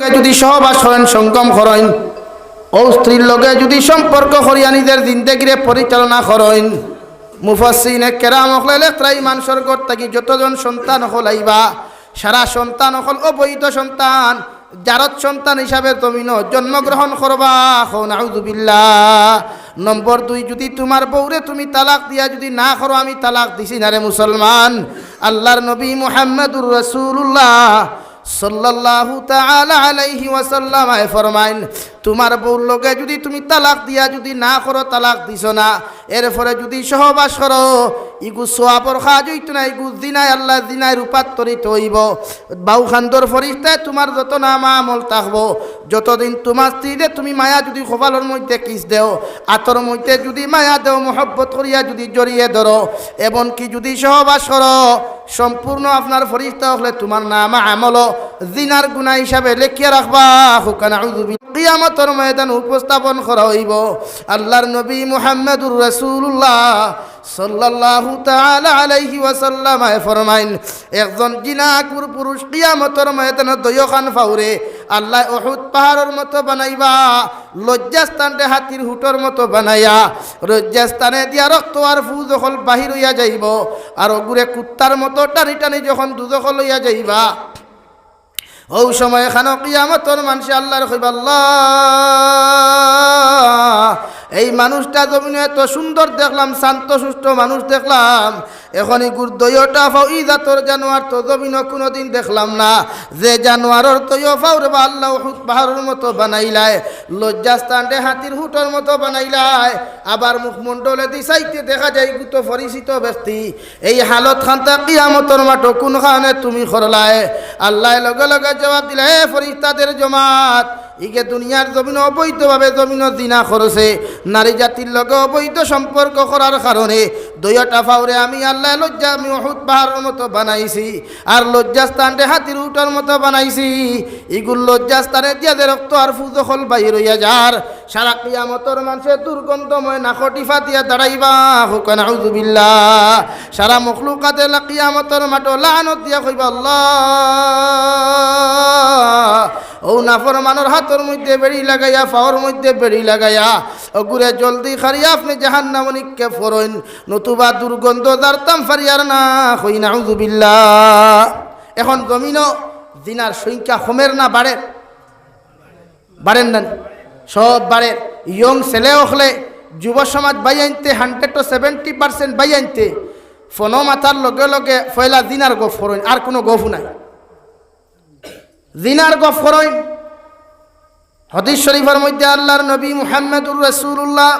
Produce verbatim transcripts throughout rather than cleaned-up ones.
যদি সহবাস করইন, সঙ্গম করইন, অউ স্ত্রীর লগে যদি সম্পর্ক করিয়া নিজের জিন্দেগিরে পরিচালনা করইন, মুফাসসিরিনে কেরাম অকলে লেখরা, ই মানষর ঘর থাকি যতজন সন্তান অকল আইবা, সারা সন্তান অকল অবৈধ সন্তান, জারত সন্তান হিসাবে জমিনো জন্মগ্রহণ করবা। কও নাউজুবিল্লাহ। নম্বর দুই, যদি তুমার বউরে তুমি তালাক দিয়া যদি না করো, আমি তালাক দিছি না রে মুসলমান, আল্লাহর নবী মুহাম্মাদুর রাসূলুল্লাহ সাল্লাল্লাহু তাআলা আলাইহি ওয়াসাল্লাম আয় ফরমাইন, তুমার বউর লগে যদি তুমি তালাক দিয়া যদি না করো, তালাক দিছো না, এরপরে যদি সহবাস করো, ইগু সওয়াবর কাজ অইতো না, ইগু জিনায়, আল্লাহ জিনায় রূপান্তরিত অইবো। বাউ খান্দর ফিরিস্তায় তুমার যত নামা আমল থাকবো, যতদিন তুমার স্ত্রীরে তুমি মায়া যদি কপালর মধ্যে কিস দেও, আতর মধ্যে যদি মায়া দেও, মহব্বত করিয়া যদি জড়িয়ে ধরো, এমনকি যদি সহবাস করো, সম্পূর্ণ আপনার ফিরিস্তা অকলে তুমার নামা আমল জিনার গুনা হিসাবে লেখিয়া রাখবা। কও নাউজুবিল্লাহ। কিয়ামতর ময়দান উপস্থাপন করা অইবো। আল্লাহর নবী মুহাম্মাদুর রাসূলুল্লাহ সাল্লাল্লাহু তাআলা আলাইহি ওয়াসাল্লাম আয় ফরমাইন, একজন জিনাকুর পুরুষ কিয়ামতর ময়দানো দুইওখান ফাওরে আল্লায় উহুদ পাহাড়র মতো বানাইবা, লজ্জাস্থানরে হাতির হুটর মতো বানাইয়া, লজ্জাস্থানে দিয়া রক্ত আর ফুজ অকল বাহির অইয়া যাইবো, আর অগুরে কুত্তার মতো টানি টানি যখন দুজখো লইয়া যাইবা, অউ সময় খানো কিয়ামতর মানষে আল্লারে কইবা, "আল্লাহ, এই মানুষটা জমিনো এত সুন্দর দেখলাম, শান্ত সুষ্ঠ মানুষ দেখলাম, এখন ইগুর দুইওটা ফাও, ই জাতর জানোয়ার তো জমিনো কুনুদিন দেখলাম না, যে জানোয়ারর দুইও ফাও রে বা আল্লায় উহুদ পাহাড়র মতো বানাইলায়, লজ্জাস্থানরে হাতির হুটর মতো বানাইলায়, আবার মুখমণ্ডলেদি চাইতে দেখা যায় ইগু তো পরিচিত ব্যক্তি।" এই হালত খানতা কিয়ামতর মাঠো কুন কারণে তুমি করলায়? আল্লায় লগে লগে জবাব দিলা, "এ ফিরিস্তাদের জমাত, ইগে দুনিয়ার জমিনো অবৈধভাবে জমিনো জিনা করছে, নারী জাতির লগে অবৈধ সম্পর্ক করার কারণে দুইওটা ফাওরে আমি আল্লায় লজ্জা, আমি উহুদ পাহাড়র মতো বানাইছি, আর লজ্জাস্থানরে হাতির হুটর মতো বানাইছি। ইগুর লজ্জাস্থানে দিয়া যে রক্ত আর ফুজ অকল বাইর অইয়া যার, সারা কিয়ামতর মানষে দুর্গন্ধময় নাকো টিফা দিয়া দাঁড়াইবা।" কও নাউজুবিল্লাহ। সারা মখলুকাতে লা-, কিয়ামতর মাঠো লানত দিয়া কইবা, "আল্লাহ, অউ নাফরমানর হাতর মধ্যে বেড়ি লাগাইয়া, ফাওর মধ্যে বেড়ি লাগাইয়া, অগুরে জলদি কাড়িয়া আপনে জাহান্নামো নিক্ষেপ করইন, নতুবা দুর্গন্ধ জারতাম পারিয়ার না।" কও নাউজুবিল্লাহ। এখন জমিনো জিনার সংখ্যা কমের না বাড়ের? বাড়ের না নি? সব বাড়ের। Young ছেলে অকলে, যুব সমাজ ভাইয়াইন্তে hundred to seventy percent ভাইয়াইন্তে ফোনো মাতার লগে লগে পয়লা জিনার গফ করইন, আর কুনু গফ নাই। জিনার গফ করইন। হাদিস শরীফর মধ্যে আল্লাহর নবী মুহাম্মাদুর রাসূলুল্লাহ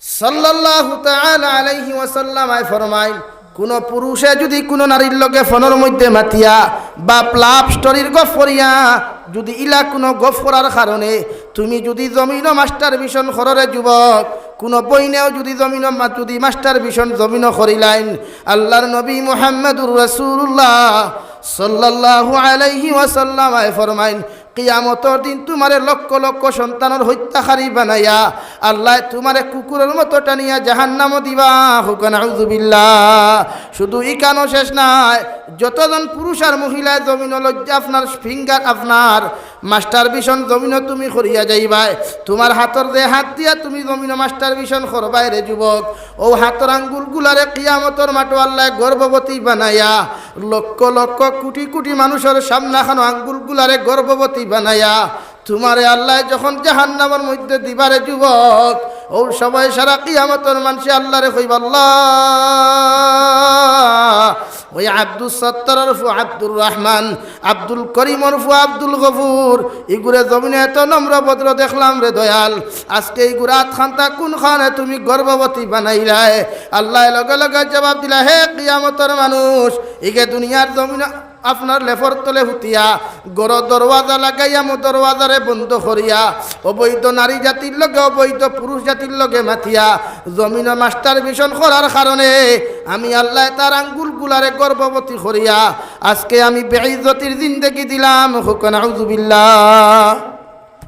সাল্লাল্লাহু তাআলা আলাইহি ওয়াসাল্লাম আয় ফরমাইন, কুনু পুরুষে যুদি কুনু নারীর লগে ফোনর মধ্যে মাতিয়া বা love story-র গফ করিয়া যুদি ইলা কুনু গফ করার কারণে তুমি যুদি জমিনো masturbation করো রে যুবক, কুনু বইনেও যুদি জমিনো মা-, যুদি masturbation জমিনো করিলাইন, আল্লাহর নবী মুহাম্মাদুর রাসূলুল্লাহ সাল্লাল্লাহু আলাইহি ওয়াসাল্লাম আয় ফরমাইন, কিয়ামতর দিন তুমারে লক্ষ লক্ষ সন্তানর হত্যাকারী বানাইয়া আল্লায় তুমারে কুকুরর মতো টানিয়া জাহান্নামো দিবা। কও নাউজুবিল্লাহ। শুধু ইখানো শেষ নায়, যতজন পুরুষ আর মহিলায় জমিনো লজ্জা আপনার finger আপনার masturbation জমিনো তুমি করিয়া যাইবায়, তুমার হাতর যে হাত দিয়া তুমি জমিনো masturbation করবায় রে যুবক, অউ হাতর আঙ্গুলগুলারে কিয়ামতর মাঠো আল্লায় গর্ভবতী বানাইয়া লক্ষ লক্ষ কুটি কুটি মানুষর সামনাখানো আঙ্গুলগুলারে গর্ভবতী বানাইয়া তুমারে আল্লায় যখন জাহান্নামর মধ্যে দিবারে যুবক, অউ সময় সারা কিয়ামতর মানষে আল্লারে কইবা, "আল্লাহ, ওই আব্দুস সত্তারর ফুয়া আব্দুর রহমান, আব্দুল করিমর ফুয়া আব্দুল গফুর, ইগুরে জমিনো এত নম্র ভদ্র দেখলাম রে দয়াল, আজকে ইগুর আত খান্তা কুন কারণে তুমি গর্ভবতী বানাইলায়?" আল্লায় লগে লগে জবাব দিলা, "হে কিয়ামতর মানুষ, ইগে দুনিয়ার জমিনো আপনার লেফর তলে হুতিয়া, ঘরো দরওয়াজা লাগাইয়া মো দরওয়াজারে বন্ধ করিয়া, অবৈধ নারী জাতির লগে, অবৈধ পুরুষ জাতির লগে মাতিয়া, জমিনো masturbation করার কারণে আমি আল্লায় তার আঙ্গুলগুলারে গর্ভবতী করিয়া আজকে আমি বেইজ্জতির জিন্দেগি দিলাম।" কও নাউজুবিল্লাহ।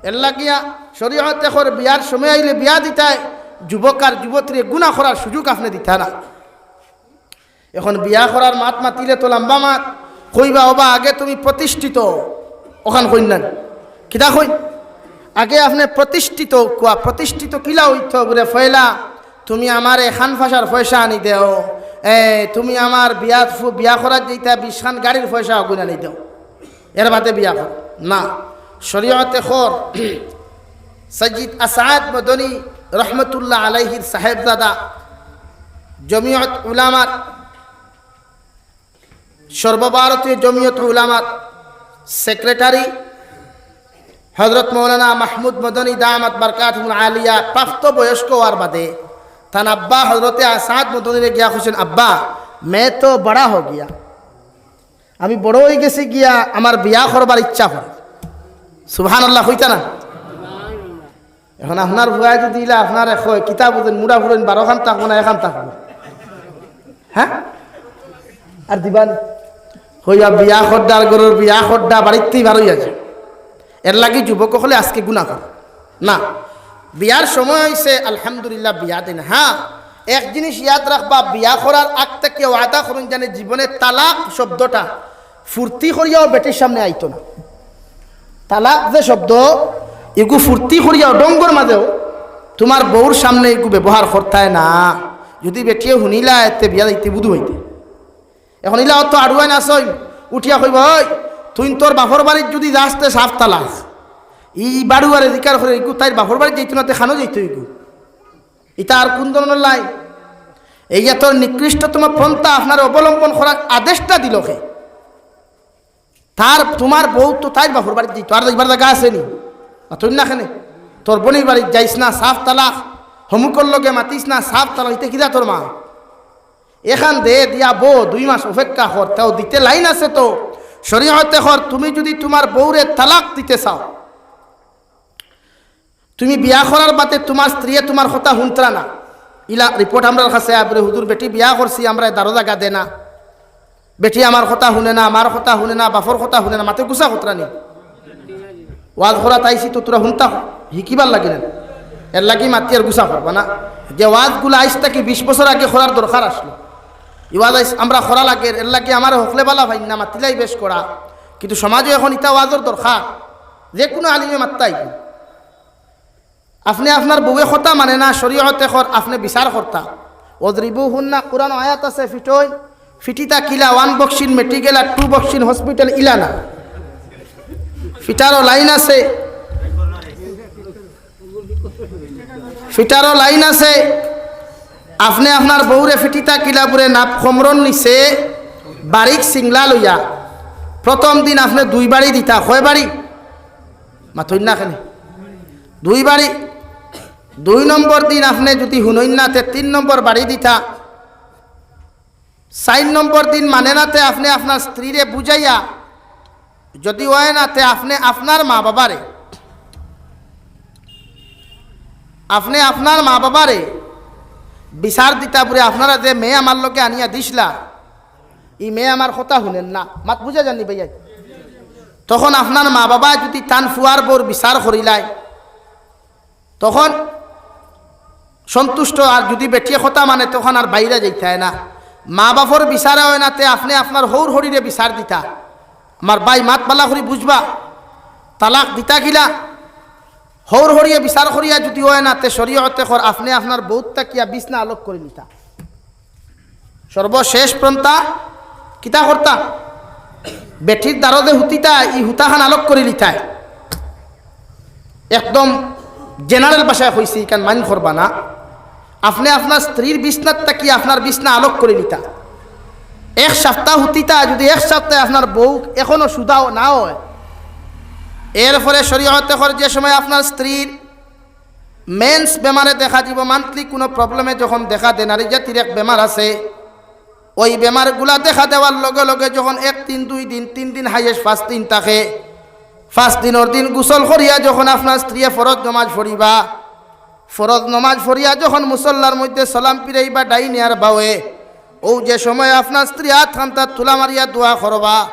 এর লাগিয়া শরীয়তে কর বিয়ার সময় আইলে বিয়া দিতায়, যুবক আর যুবতীরে গুনা করার সুযোগ আপনে দিতা না। এখন বিয়া করার মাত মাতিলে তো লম্বা মাত, কইবা, "ওবা, আগে তুমি প্রতিষ্ঠিত, অখান কইন না নি? কিতা কইন? আগে আপনে প্রতিষ্ঠিত অউক্কা, প্রতিষ্ঠিত কিলা অইতো বুলে, পয়লা তুমি আমারে খান ফাসার পয়সা আনি দেও, এ, তুমি আমার বিয়া ফু-, বিয়া করাত যাইতা বিশ খান গাড়ির পয়সা অগুন আনি দেও, এর বাদে বিয়া কর। না, শরীয়তে কর, সৈয়দ আসাদ মদনী রহমতুল্লাহ আলাইহির সাহেবজাদা, জমিয়ত উলামার, সর্বভারতীয় জমিয়ত উলামার সেক্রেটারি হযরত মৌলানা মাহমুদ মদনী দামাত বারকাতহুমুল আলিয়া প্রাপ্ত বয়স্ক অওয়ার বাদে তান আব্বা হযরতে আসাদ মদনীরে গিয়া কইছইন, "আব্বা, मैं तो बड़ा हो गया, আমি বড় অইগেছি গিয়া, আমার বিয়া করবার ইচ্ছা করে।" সুবহানাল্লাহ কইতা না? এখন আপনার ফুয়ায় যদি ইলা আপনারে কয়, কিতা বুঝইন, মুড়া ফুড়ইন, বারো খান থাকবো না, এখান থাকবো? হ্যাঁ? আর দিবা নি? কইবা বিয়া খদ্দার, ঘরর বিয়া খদ্দা, বাড়িত্তেই বারই আছে। এরলাগি যুবক অকলে আজকে গুনা করে। না, বিয়ার সময় অইছে, আলহামদুলিল্লাহ, বিয়া দেইন। হ্যাঁ, এক জিনিস ইয়াদ রাখবা, বিয়া করার আগ থাকি ওয়াদা করইন জানে জীবনে তালাক শব্দটা ফুর্তি করিয়াও বেটির সামনে আইতো না। তালাক যে শব্দ, ইগু ফুর্তি করিয়াও ঢংগর মাঝেও তুমার বউর সামনে ইগু ব্যবহার করতায় না। যদি বেটিয়ে হুনিলায়, তে বিয়া যাইতে বুধু অইতে। এখন ইলা অত আড়ুয়াইন আছইন, উঠিয়া কইবা, "ওই, তুই তোর বাপর বাড়িত যদি যাস, তে সাফ তালাক।" ই বাড়ুয়ারে জিকার করে, "ইগু তাইর বাপর বাড়িত যাইতো না, তে খানো যাইতো ইগু?" ইতা আর কুন ধরনর লাইন? এই যে তোর নিকৃষ্টতম পন্থা আপনারে অবলম্বন করার আদেশটা দিল কে? তার, তুমার বউ তো তাইর বাপর বাড়িত যাইতো, আর যাইবার জাগা আছে নি? মাতইন না কেনে? তোর বইনর বাড়িত যাইস না, সাফ তালাক। হমুকর লগে মাতিস না, সাফ তালাক। ইতে কিতা তোর মা? এখান দে দিয়া বউ দুই মাস অপেক্ষা কর, তেও দিতে লাইন আছে তো। শরীয়তে কর, তুমি যদি তুমার বউরে তালাক দিতে চাও, তুমি বিয়া করার বাদে তুমার স্ত্রীয়ে তুমার কথা হুনতরা না। ইলা রিপোর্ট আমরার কাছে আয় বুলে, "হুজুর, বেটি বিয়া করছি, আমরারে দারো জাগা দে না। বেটি আমার কথা হুনে না, মার কথা হুনে না, বাপর কথা হুনে না।" মাতে গুছা করতরা নি? ওয়াজ করাত আইছি তো তোরা হুনতা, হিকিবার লাগি না। এরলাগি মাতি আর গুছা করবা না। যে ওয়াজগুলা আইজ থাকি বিশ বছর আগে করার দরকার আছলো, ই ওয়াজ আইজ আমরা করা লাগের, এরলাগি আমারে হকলে বালা পাইন না, মাতিলাই বেশ করা। কিন্তু সমাজো এখন ইতা ওয়াজর দরকার, যে কুনু আলিমে মাততা অইবো। আপনে আপনার বউয়ে কথা মানে না, শরীয়তে কর, আপনে বিচার করতা। ওয়াদরিবুহুন্না, কুরআনো আয়াত আছে, ফিটইন, ফিটিতা কিলা, one boxing medical আর two boxing hospital ইলা না। ফিটারও লাইন আছে, ফিটারও লাইন আছে। আপনে আপনার বউরে ফিটিতা কিলা বুলে নাপ কমরর নিচে বারিক সিংলা লইয়া প্রথম দিন আপনে দুই বাড়ি দিতা, কয় বাড়ি? মাতইন না কেনে? দুই বাড়ি। দুই নম্বর দিন আপনে যদি হুনইন না, তে তিন নম্বর বাড়ি দিতা। চাইর নম্বর দিন মানে না, তে আপনে আপনার স্ত্রীরে বুঝাইয়া, যদি অয় না, তে আপনে আপনার মা বাবারে, আপনে আপনার মা বাবারে বিচার দিতা বুলে, "আপনারা যে মেয়ে আমার লগে আনিয়া দিছলা, ই মেয়ে আমার কথা হুনের না।" মাত বুঝা যার নি ভাইয়া? তখন আপনার মা বাবা যদি তান ফুয়ার বউর বিচার করিলায়, তখন সন্তুষ্ট। আর যদি বেটিয়ে কথা মানে, তখন আর বাইরে যাইতায় না। মা বাপর বিচারে অয় না, তে আপনে আপনার হউর হড়িরে বিচার দিতা। আমার ভাই, মাত বালা করি বুঝবা, তালাক দিতা কিলা? হউর হড়িয়ে বিচার করিয়া যদি অয় না, তে শরীয়তে কর, আপনে আপনার বউত থাকিয়া বিছনা আলগ করি নিতা। সর্বশেষ পন্থা কিতা করতা? বেটির দারো যে হুতিতা, ই হুতাখান আলগ করি লিতায়। একদম general ভাষায় কইছি, ইখান mind করবা না। আপনে আপনার স্ত্রীর বিছনাত থাকি আপনার বিছনা আলগ করি লিতা। এক সপ্তাহ হুতিতা, যদি এক সপ্তাহে আপনার বউ এখনো সুদাও না অয়, এরপরে শরীয়তে কর যে সময় আপনার স্ত্রীর মেন্স বেমারে দেখা দিব, monthly কুনু problem-এ যখন দেখা দেয়, নারী জাতির এক বেমার আছে, ওই বেমারগুলা দেখা দেওয়ার লগে লগে যখন এক দিন, দুই দিন, তিন দিন, highest পাঁচ দিন থাকে, পাঁচ দিনর দিন গোসল করিয়া যখন আপনার স্ত্রীয়ে ফরজ নমাজ পড়িবা, ফরজ নমাজ পড়িয়া যখন মুসল্লার মধ্যে সালাম ফিরাইবা ডাইনে আর বাওয়ে, অউ যে সময় আপনার স্ত্রী আতখান্তা তুলা মারিয়া দোয়া করবা,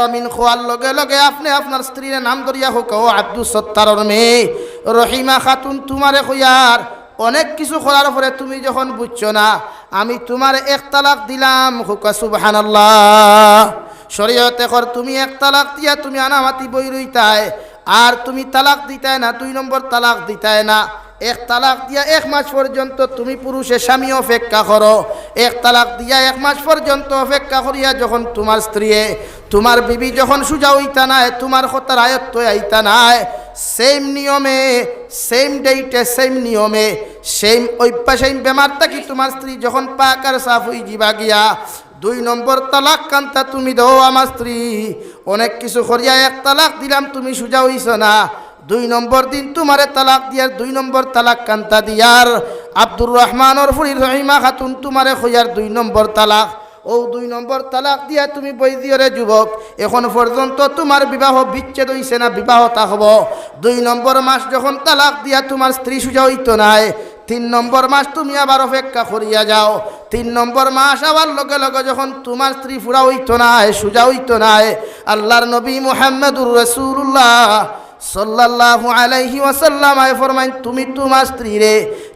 আমিন কওয়ার লগে লগে আপনে আপনার স্ত্রীর নাম ধরিয়া কউক্কা, "ও আব্দুস সত্তারর মেয়ে, রহিমা খাতুন, তুমারে কইয়ার অনেক কিছু করার পরে তুমি যখন বুঝছো না, আমি তুমারে এক তালাক দিলাম।" কউক্কা সুবহানাল্লাহ। শরীয়তে কর তুমি এক তালাক দিয়া তুমি আনামাতি বই রইতায়, আর তুমি তালাক দিতায় না, দুই নম্বর তালাক দিতায় না। এক তালাক দিয়া এক মাস পর্যন্ত তুমি পুরুষে স্বামী অপেক্ষা করো। এক তালাক দিয়া এক মাস পর্যন্ত অপেক্ষা করিয়া যখন তুমার স্ত্রীয়ে, তুমার বিবি যখন সুজা অইতা নায়, তুমার কথার আয়ত্ত আইতা নায়, সেম নিয়মে, সেম ডেটে, সেম নিয়মে, সেম অভ্যাস, সেম বেমার থাকি তুমার স্ত্রী যখন পাক আর সাফ অইযিবা গিয়া, দুই নম্বর তালাক কান্তা তুমি দেও আমার স্ত্রী। অনেক কিছু করিয়া এক তালাক দিলাম, তুমি সুজা অইছো না। দুই নম্বর দিন তুমারে তালাক দিয়ার, দুই নম্বর তালাক কান্তা দিয়ার, আব্দুর রহমানর ফুরি রহিমা খাতুন তুমারে কইয়ার দুই নম্বর তালাক। অউ দুই নম্বর তালাক দিয়া তুমি বই দিও রে যুবক, এখন পর্যন্ত তুমার বিবাহ বিচ্ছেদ অইছে না, বিবাহ থাকবো। দুই নম্বর মাস যখন তালাক দিয়া তুমার স্ত্রী সুজা অইতো নায়, তিন নম্বর মাস তুমি আবার অপেক্ষা করিয়া যাও। তিন নম্বর মাস আওয়ার লগে লগে যখন তুমার স্ত্রী পুরা অইতো নায়, সুজা অইতো নায়, আল্লার নবী মুহাম্মাদুর রাসূলুল্লাহ সাল্লাল্লাহু আলাইহি ওয়াসাল্লাম আয় ফরমাইন, তুমি তুমার স্ত্রীরে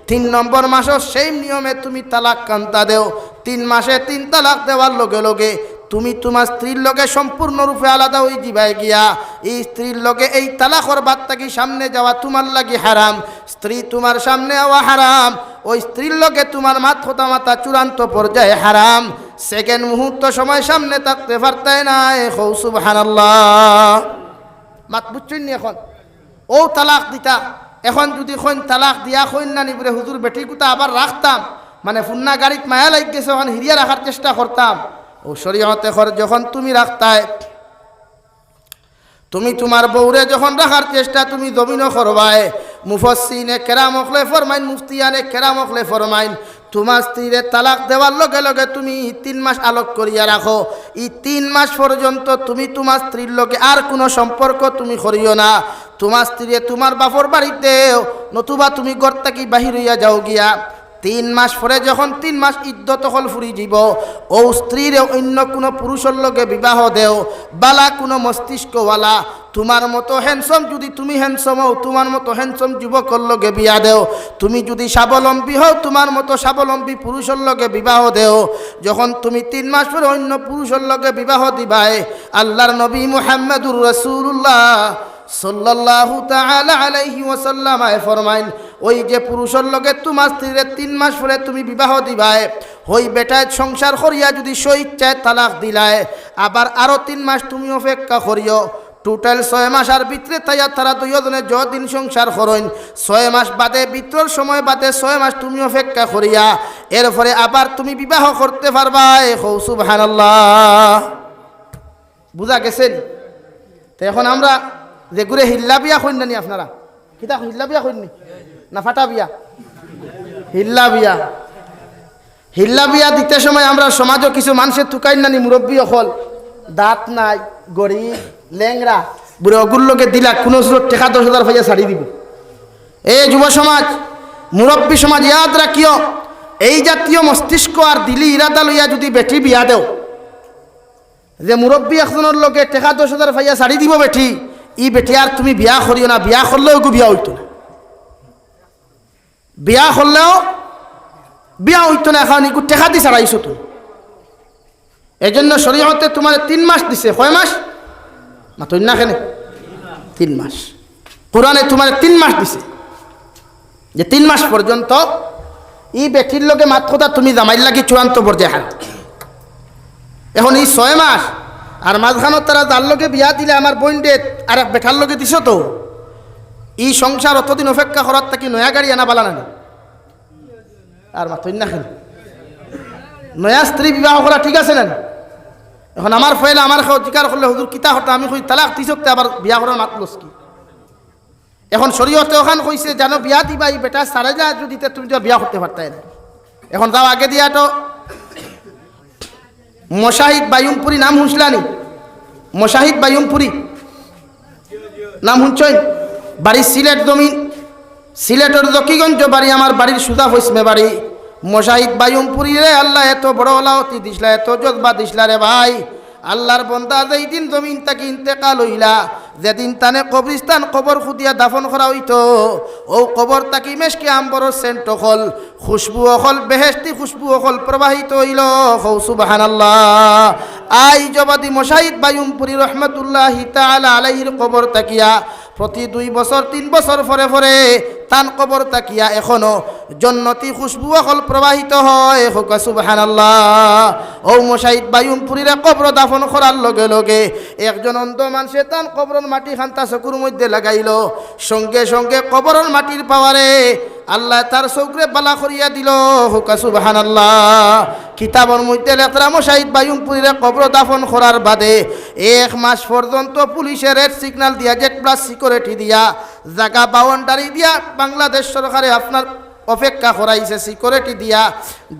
তিন নম্বর মাসর সেম নিয়মে তুমি তালাক কান্তা দেও। তিন মাসে তিন তালাক দেওয়ার লগে লগে তুমি তুমার স্ত্রীর লগে সম্পূর্ণরূপে আলাদা অইযিবায় গিয়া। ই স্ত্রীর লগে এই তালাকর বাদ থাকি সামনে যাওয়া তুমার লাগি হারাম, স্ত্রী তুমার সামনে আওয়া হারাম, অউ স্ত্রীর লগে তুমার মাত কথা মাতা চূড়ান্ত পর্যায়ে হারাম। সেকেন্ড মুহূর্ত সময় সামনে থাকতে পারতায় নায়। কও সুবহানাল্লাহ। মাত বুঝছইন নি এখন? অউ তালাক দিতা। এখন যুদি কইন তালাক দিয়া কইন না নি বুলে, "হুজুর, বেটিগুতা আবার রাখতাম, মানে ফুন্না গাড়িত মায়া লাগি গেছে, অখান হিরিয়া রাখার চেষ্টা করতাম।" অউ শরীয়তে কর যখন তুমি রাখতায়, তুমি তুমার বউরে যখন রাখার চেষ্টা তুমি জমিনো করবায়, মুফাসসিরিনে কেরাম অকলে ফরমাইন, মুফতিয়ানে কেরাম অকলে ফরমাইন, তুমার স্ত্রীরে তালাক দেওয়ার লগে লগে তুমি তিন মাস আলোক করিয়া রাখো। ই তিন মাস পর্যন্ত তুমি তুমার স্ত্রীর লগে আর কুনু সম্পর্ক তুমি করিও না। তুমার স্ত্রীরে তুমার বাপর বাড়িত দেও, নতুবা তুমি ঘর থাকি বাহির অইয়া যাও গিয়া। তিন মাস পরে যখন তিন মাস ইদ্দত অকল ফুরি যিবো, অউ স্ত্রীরে অইন্য কুনু পুরুষর লগে বিবাহ দেও, বালা কুনু মস্তিষ্কওয়ালা, তুমার মতো handsome, যুদি তুমি handsome অও, তুমার মতো handsome যুবকর লগে বিয়া দেও। তুমি যুদি স্বাবলম্বী হও, তুমার মতো স্বাবলম্বী পুরুষর লগে বিবাহ দেও। যখন তুমি তিন মাস পরে অইন্য পুরুষর লগে বিবাহ দিবায়, আল্লার নবী মুহাম্মাদুর রাসূলুল্লাহ সাল্লাল্লাহু তাআলা আলাইহি ওয়াসাল্লাম আয় ফরমাইন, অউ যে পুরুষর লগে তুমার স্ত্রীরে তিন মাস পরে তুমি বিবাহ দিবায়, অউ বেটায় সংসার করিয়া যুদি স্বইচ্ছায় তালাক দিলায়, আবার আরো তিন মাস তুমি অপেক্ষা করিও, total ছয় মাসর ভিতরে থাইয়া তারা দুইওজনে যদিন সংসার করইন, ছয় মাস বাদে, ভিতরর সময় বাদে ছয় মাস তুমি অপেক্ষা করিয়া, এরপরে আবার তুমি বিবাহ করতে পারবায়। কও সুবহানাল্লাহ। বুঝা গেছে নি? তে এখন আমরা যেগুরে হিল্লা বিয়া কইন না নি আপনারা? কিতা হিল্লা বিয়া কইন নি? না ফাটা বিয়া? হিল্লা বিয়া। হিল্লা বিয়া দিতে সময় আমরার সমাজো কিছু মানষে তুকাইন না নি, মুরব্বি অকল, দাঁত নাই, গরিব, লেংড়া, বুড়া অগুর লগে দিলা, কুনু সুরত টেকা দশ হাজার পাইয়া ছাড়ি দিবো। এ যুব সমাজ, মুরব্বি সমাজ, ইয়াদ রাখিও, এই জাতীয় মস্তিষ্ক আর দিলি ইরাদা লইয়া যুদি বেটি বিয়া দেও, যে মুরব্বি একজনর লগে টেকা দশ হাজার পাইয়া ছাড়ি দিবো বেটি, ই বেটি আর তুমি বিয়া করিও না, বিয়া করলেও ইগু বিয়া অইতো না, বিয়া করলেও বিয়া অইতো না, কারণ ইগু টেকা দি ছাড়াইছো তুমি। এজন্য শরীয়তে তুমারে তিন মাস দিছে। কয় মাস? মাতইন না কেনে? তিন মাস। কোরআনে তুমারে তিন মাস দিছে। যে তিন মাস পর্যন্ত ই বেটির লগে মাত কথা তুমি জামাইর লাগি চূড়ান্ত পর্যায়ে হারাম। এখন ই ছয় মাস, আর মাঝখানো তারা যার লগে বিয়া দিলে আমার বইনরে আর এক বেটার লগে দিছো তো, ই সংসার অতদিন অপেক্ষা করার থাকি নয়া গাড়ি আনা বালা না নি? আর মাতইন না কেনে? নয়া স্ত্রী বিবাহ করা ঠিক আছে না নি? এখন আমার ফয়লা আমার কেউ জিকার করলে, "হুজুর, কিতা করতা?" আমি কই, "তালাক দিছক্তে আবার বিয়া করার মাতলস কি?" এখন শরীয়তে অখান কইছে, জানো, বিয়া দিবা, ই বেটা ছাড়ে না যুদি, তে তুমি তো বিয়া করতে পারতায় না। এখন যাও আগে দিয়া তো মুজাহিদ বায়ুমপুরি নাম হুনছলা নি? মুজাহিদ বায়ুমপুরি নাম হুনছইন? বাড়ি সিলেট জমিন, সিলেটর জকিগঞ্জ বাড়ি, আমার বাড়ির সুজা পশ্চিমে বাড়ি। মুজাহিদ বায়ুমপুরিরে আল্লায় এত বড় ওলাওতি দিছলা, এত জজবা দিছলা রে ভাই। আল্লার বন্দা যেইদিন জমিন থাকি ইন্তেকাল অইলা, যেদিন তানে কবরিস্তান কবর খুদিয়া দাফন করা অইতো, অউ কবর থাকি মেশকে আম্বরর সেন্ট অকল, খুশবু অকল, বেহেশতি খুশবু অকল প্রবাহিত অইলো। কও সুবহানাল্লাহ। আইজ অবাদি মুজাহিদ বায়ুমপুরী রহমতুল্লাহি তাআলা আলাইহির কবর থাকিয়া প্রতি দুই বছর, তিন বছর পরে পরে তান কবর থাকিয়া এখনো জন্নতি খুশবু অকল প্রবাহিত হয়। কউক্কা সুবহানাল্লাহ। অউ মুজাহিদ বায়ুমপুরীরে কবর দাফন করার লগে লগে একজন অন্ধ মানষে তান কবরর মাটি খান্তা চকুর মধ্যে লাগাইলো, সঙ্গে সঙ্গে কবরর মাটির পাওয়ারে আল্লায় তার চউখরে বালা করিয়া দিলো। কউক্কা সুবহানাল্লাহ। কিতাবর মধ্যে লেখরা মুজাহিদ বায়ুমপুরীরে কবর দাফন করার বাদে এক মাস পর্যন্ত পুলিশে red signal দিয়া, Z plus security দিয়া, জাগা boundary দিয়া বাংলাদেশ সরকারে আপনার অপেক্ষা করাইছে, security দিয়া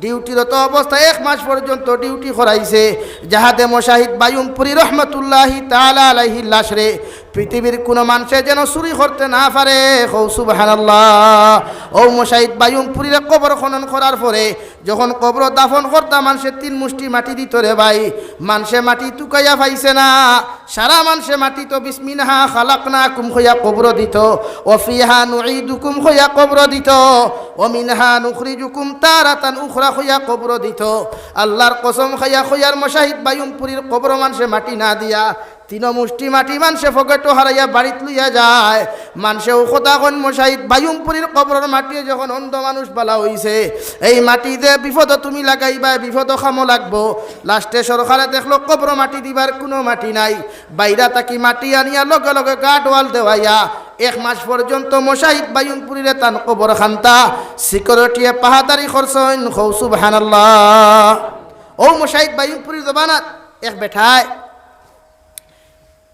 duty-রত অবস্থায় এক মাস পর্যন্ত duty করাইছে, যাহাতে মুজাহিদ বায়ুমপুরী রহমতুল্লাহি তাআলা আলাইহির লাশরে পৃথিবীর কুনু মানষে যেন চুরি করতে না পারে। কও সুবহানাল্লাহ। অউ মুজাহিদ বায়ুমপুরীরে কবর খনন করার পরে যখন কবরো দাফন করতা, মানষে তিন মুষ্টি মাটি দিতো রে ভাই। মানষে মাটি তুকাইয়া পাইছে না, সারা মানষে মাটি তো বিস-, "মিনহা খালাকনাকুম" কইয়া কবরো দিতো, "ওয়া ফিহা নুঈদুকুম" কইয়া কবরো দিতো, "ওয়া মিনহা নুখরিজুকুম তারাতান উখরা" কইয়া কবরো দিতো। আল্লার কসম খাইয়া কইয়ার মুজাহিদ বায়ুমপুরীর কবরো মানষে মাটি না দিয়া তিনো মুষ্টি মাটি মানষে পকেটো হারাইয়া বাড়িত লইয়া যায়। মানষে অউ কথা কইন, মুজাহিদ বায়ুমপুরীর কবরর মাটিয়ে যখন অন্ধ মানুষ বালা অইছে, এই মাটি যে বিপদো তুমি লাগাইবায়, বিপদো কামো লাগবো। Last-এ সরকারে দেখলো কবরো মাটি দিবার কুনু মাটি নাই, বাইরা থাকি মাটি আনিয়া লগে লগে গার্ড ওয়াল দেওয়াইয়া এক মাস পর্যন্ত মুজাহিদ বায়ুমপুরীরে তান কবর খান্তা সিকিউরিটিয়ে পাহাদারি করছইন। কও সুবহানাল্লাহ। অউ মুজাহিদ বায়ুমপুরীর জমানাত এক বেটায়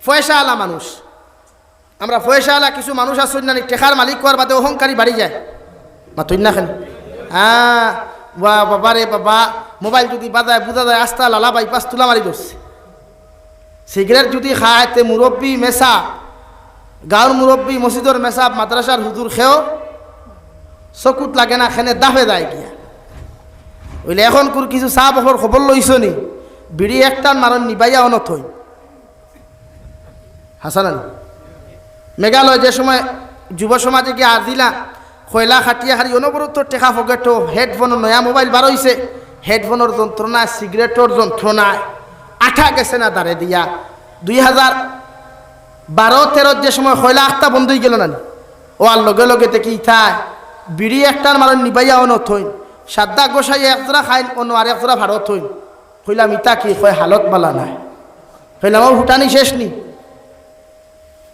পয়সাআলা মানুষ। আমরা পয়সাআলা কিছু মানুষ আছইন না নি, টেকার মালিক অওয়ার বাদে অহংকারী বাড়ি যায়। মাতইন না কেনে? হ্যাঁ, ওয়া বাবা রে বাবা, মোবাইল যুদি বাজায়, বুঝা যায় আস্তা লালা বাইপাস তুলা মারি ধরছে। সিগারেট যুদি খায়, তে মুরব্বি মেসাব, গাঁওর মুরব্বি, মসজিদর মেসাব, মাদ্রাসার হুজুর কেউ চকুত লাগে না, কেনে দাফে যায় গিয়া। অইলে অখনকুর কিছু সাব অকলর খবর লইছো নি? বিড়ি এক টান মারইন, নিবাইয়া অনো থইন। হাছা না নি? মেঘালয় যে সময় যুব সমাজে গিয়া আজিলা, কয়লা কাটিয়া খালি অনবরত টেকা পকেটো, হেডফোন, নয়া মোবাইল বার অইছে, হেডফোনর যন্ত্রণায়, সিগারেটর যন্ত্রণায় আঠা গেছে না দাড়ে দিয়া। দুই হাজার বারো তেরোত যে সময় কয়লা আখতা বন্ধ অইগেলো না নি, অওয়ার লগে লগে দেখি ইতায় বিড়ি এক টান মারইন, নিবাইয়া অনো থইন, সাদ্দা গোসাইয়া এক জোড়া খাইন, অনো আর এক জোড়া ভারত থইন। কইলাম, "ইতা কি?" কয়, "হালত বালা নায়।" কইলাম, "অউ ফুটানি শেষ নি?"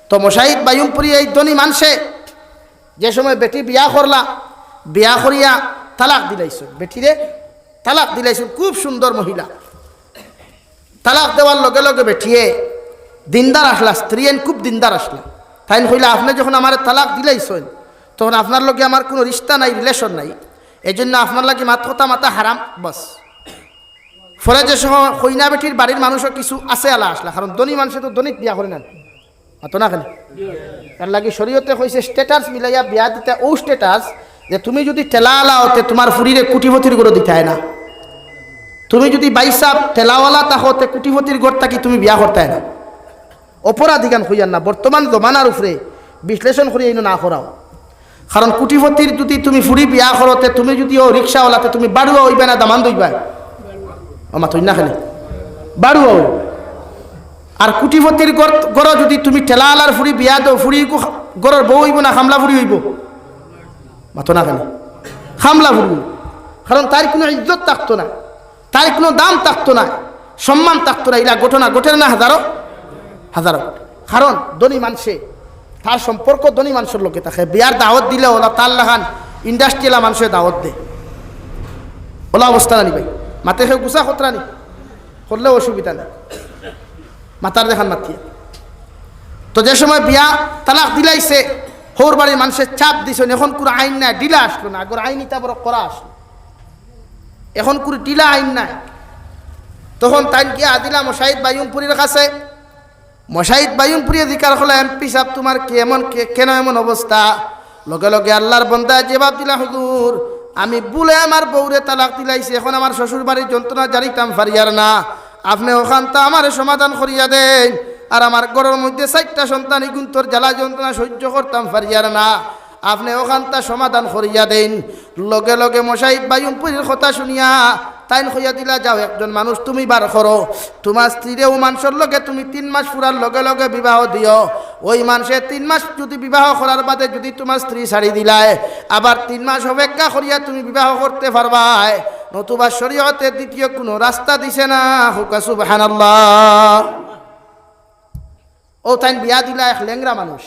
তো মুজাহিদ বায়ুমপুরী এই ধনী মানষে যে সময় বেটি বিয়া করলা, বিয়া করিয়া তালাক দিলাইছইন, বেটিরে তালাক দিলাইছইন, খুব সুন্দর মহিলা। তালাক দেওয়ার লগে লগে বেটিয়ে দিনদার আছলা, স্ত্রী এইন খুব দিনদার আছলা। তাইন কইলা, "আপনে যখন আমারে তালাক দিলাইছইন, তখন আপনার লগে আমার কুনু রিশতা নাই, রিলেশন নাই, এইজন্য আপনার লাগি মাত কথা মাতা হারাম।" বাস। পরে যে সময় কইনা বেটির বাড়ির মানুষও কিছু আছেআলা আছলা, কারণ ধনী মানষে তো ধনীত বিয়া করে না, মাতো না কেনে? তার লাগি শরীয়তে কইছে status মিলাইয়া বিয়া দিতা, অউ status যে তুমি যুদি ঠেলাআলা অও তে তুমার ফুরিরে কুটিপতির ঘরো দিতায় না, তুমি যুদি বাইসাব ঠেলাআলা থাকো তে কুটিপতির ঘর থাকি তুমি বিয়া করতায় না। অপরাধ ইখান কইয়ার না, বর্তমান জমানার উপরে বিশ্লেষণ করি এইন না করাও। কারণ কুটিপতির যুদি তুমি ফুরি বিয়া করো তে তুমি যুদি অউ রিক্সাআলা তে তুমি বাড়ুয়া অইবায় না দামান্দ অইবায়? ও মাতইন না কেনে? বাড়ুয়া অইবায়। আর কুটিপতির ঘর, ঘরো যুদি তুমি ঠেলাআলার ফুরি বিয়া দেও, ফুরি ইগু খা-, ঘরর বউ অইবো না কামলা ফুরি অইবো? মাতো না কেনে? কামলা ফুরি অইবো। কারণ তাইর কুনু ইজ্জত থাকতো না, তাইর কুনু দাম থাকতো না, সম্মান থাকতো না। ইলা ঘটনা ঘটের না হাজারো হাজারো। কারণ ধনী মানষে তার সম্পর্ক ধনী মানষর লগে থাকে। বিয়ার দাওয়াত দিলে অলা তার লাখান industriআলা মানষে দাওয়াত দেয়। অলা অবস্থা না নি ভাই? মাতে কেউ গুছা খতরা নি? করলেও অসুবিধা নাই। মাতার দেখান মাতিয়া। তো যে সময় বিয়া তালাক দিলাইছে, হউর বাড়ির মানষে চাপ দিছইন, অখনকুর আইন নাই, ঢিলা আছলো না, আগর আইন ইতা বড় কড়া আছলো। অখনকুর ঢিলা আইন নাই। তখন তাইন গিয়া আজিলা মুজাহিদ বায়ুমপুরীর কাছে। মুজাহিদ বায়ুমপুরীয়ে জিকার করলা, "এমপি সাব, তুমার কি এমন, কে-, কেন এমন অবস্থা?" লগে লগে আল্লার বন্দায় জবাব দিলা, "হুজুর, আমি ভুলে আমার বউরে তালাক দিলাইছি, অখন আমার শ্বশুর বাড়ির যন্ত্রণা জানিতাম পারিয়ার না। আপনে অখানতা আমারে সমাধান করিয়া দেইন, আর আমার ঘরর মধ্যে চাইরটা সন্তান, ইগুন্তর জ্বালা যন্ত্রণা সহ্য করতাম পারিয়ার না, আপনে অখানতা সমাধান করিয়া দেইন।" লগে লগে মুজাহিদ বায়ুমপুরীর কথা শুনিয়া তাইন কইয়া দিলা, "যাও, একজন মানুষ তুমি বার করো, তুমার স্ত্রীরে অউ মানষর লগে তুমি তিন মাস পুরার লগে লগে বিবাহ দিও। অউ মানষে তিন মাস যুদি বিবাহ করার বাদে যুদি তুমার স্ত্রী ছাড়ি দিলায়, আবার তিন মাস অপেক্ষা করিয়া তুমি বিবাহ করতে পারবায়, নতুবা শরীয়তে দ্বিতীয় কুনু রাস্তা দিছে না।" কউক্কা সুবহানাল্লাহ। অউ তাইন বিয়া দিলা এক লেংড়া মানুষ,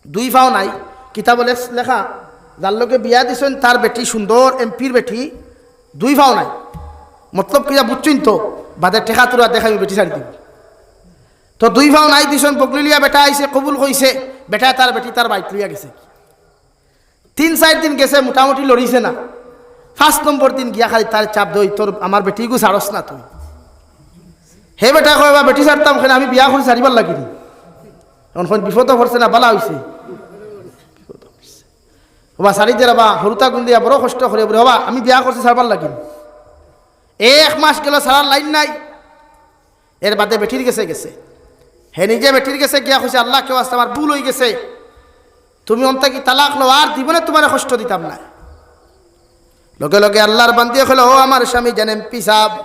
দুই পাও নাই। কিতাবো লেখ-, লেখা, যার লগে বিয়া দিছইন তার বেটি সুন্দর, এমপির বেটি, দুই পাও নাই। মতলব কিতা বুঝছইন তো, বাদে টেকা তুরা দেখাইমু, বেটি ছাড়ি দিমু। তো দুই পাও নাই দিছইন, বগলি লইয়া বেটা আইছে, কবুল কইছে, বেটায় তার বেটি তার বাইত লইয়া গেছে। তিন চাইর দিন গেছে, মোটামুটি লড়িছে না। পাঁচ নম্বর দিন গিয়া খালি তার চাপ দেয়, "তোর আমার বেটিগু ছাড়স না তুই।" হে বেটা কয়, "বা বেটি ছাড়তাম কেনে, আমি বিয়া করি ছাড়িবার লাগি নি।" অখন কইন, "বিপদো পড়ছে না, বালা অইছে।" "ওবা ছাড়ি দে রে বা, হুরুতা গুন দিয়া বড় কষ্ট করে, বুলে, ওবা আমি বিয়া করছি ছাড়বার লাগি নি।" এক মাস গেল, ছাড়ার লাইন নাই। এর বাদে বেটির গেছে গেছে, হে নিজে বেটির গেছে গিয়া কইছে, "আল্লাহকে ওয়াস্তে আমার ভুল অইগেছে, তুমি অন থাকি তালাক লও, আর জীবনে তুমারে কষ্ট দিতাম না।" লগে লগে আল্লাহর বান্দিয়ে কইলা, "ও আমার স্বামী জান এমপি সাব,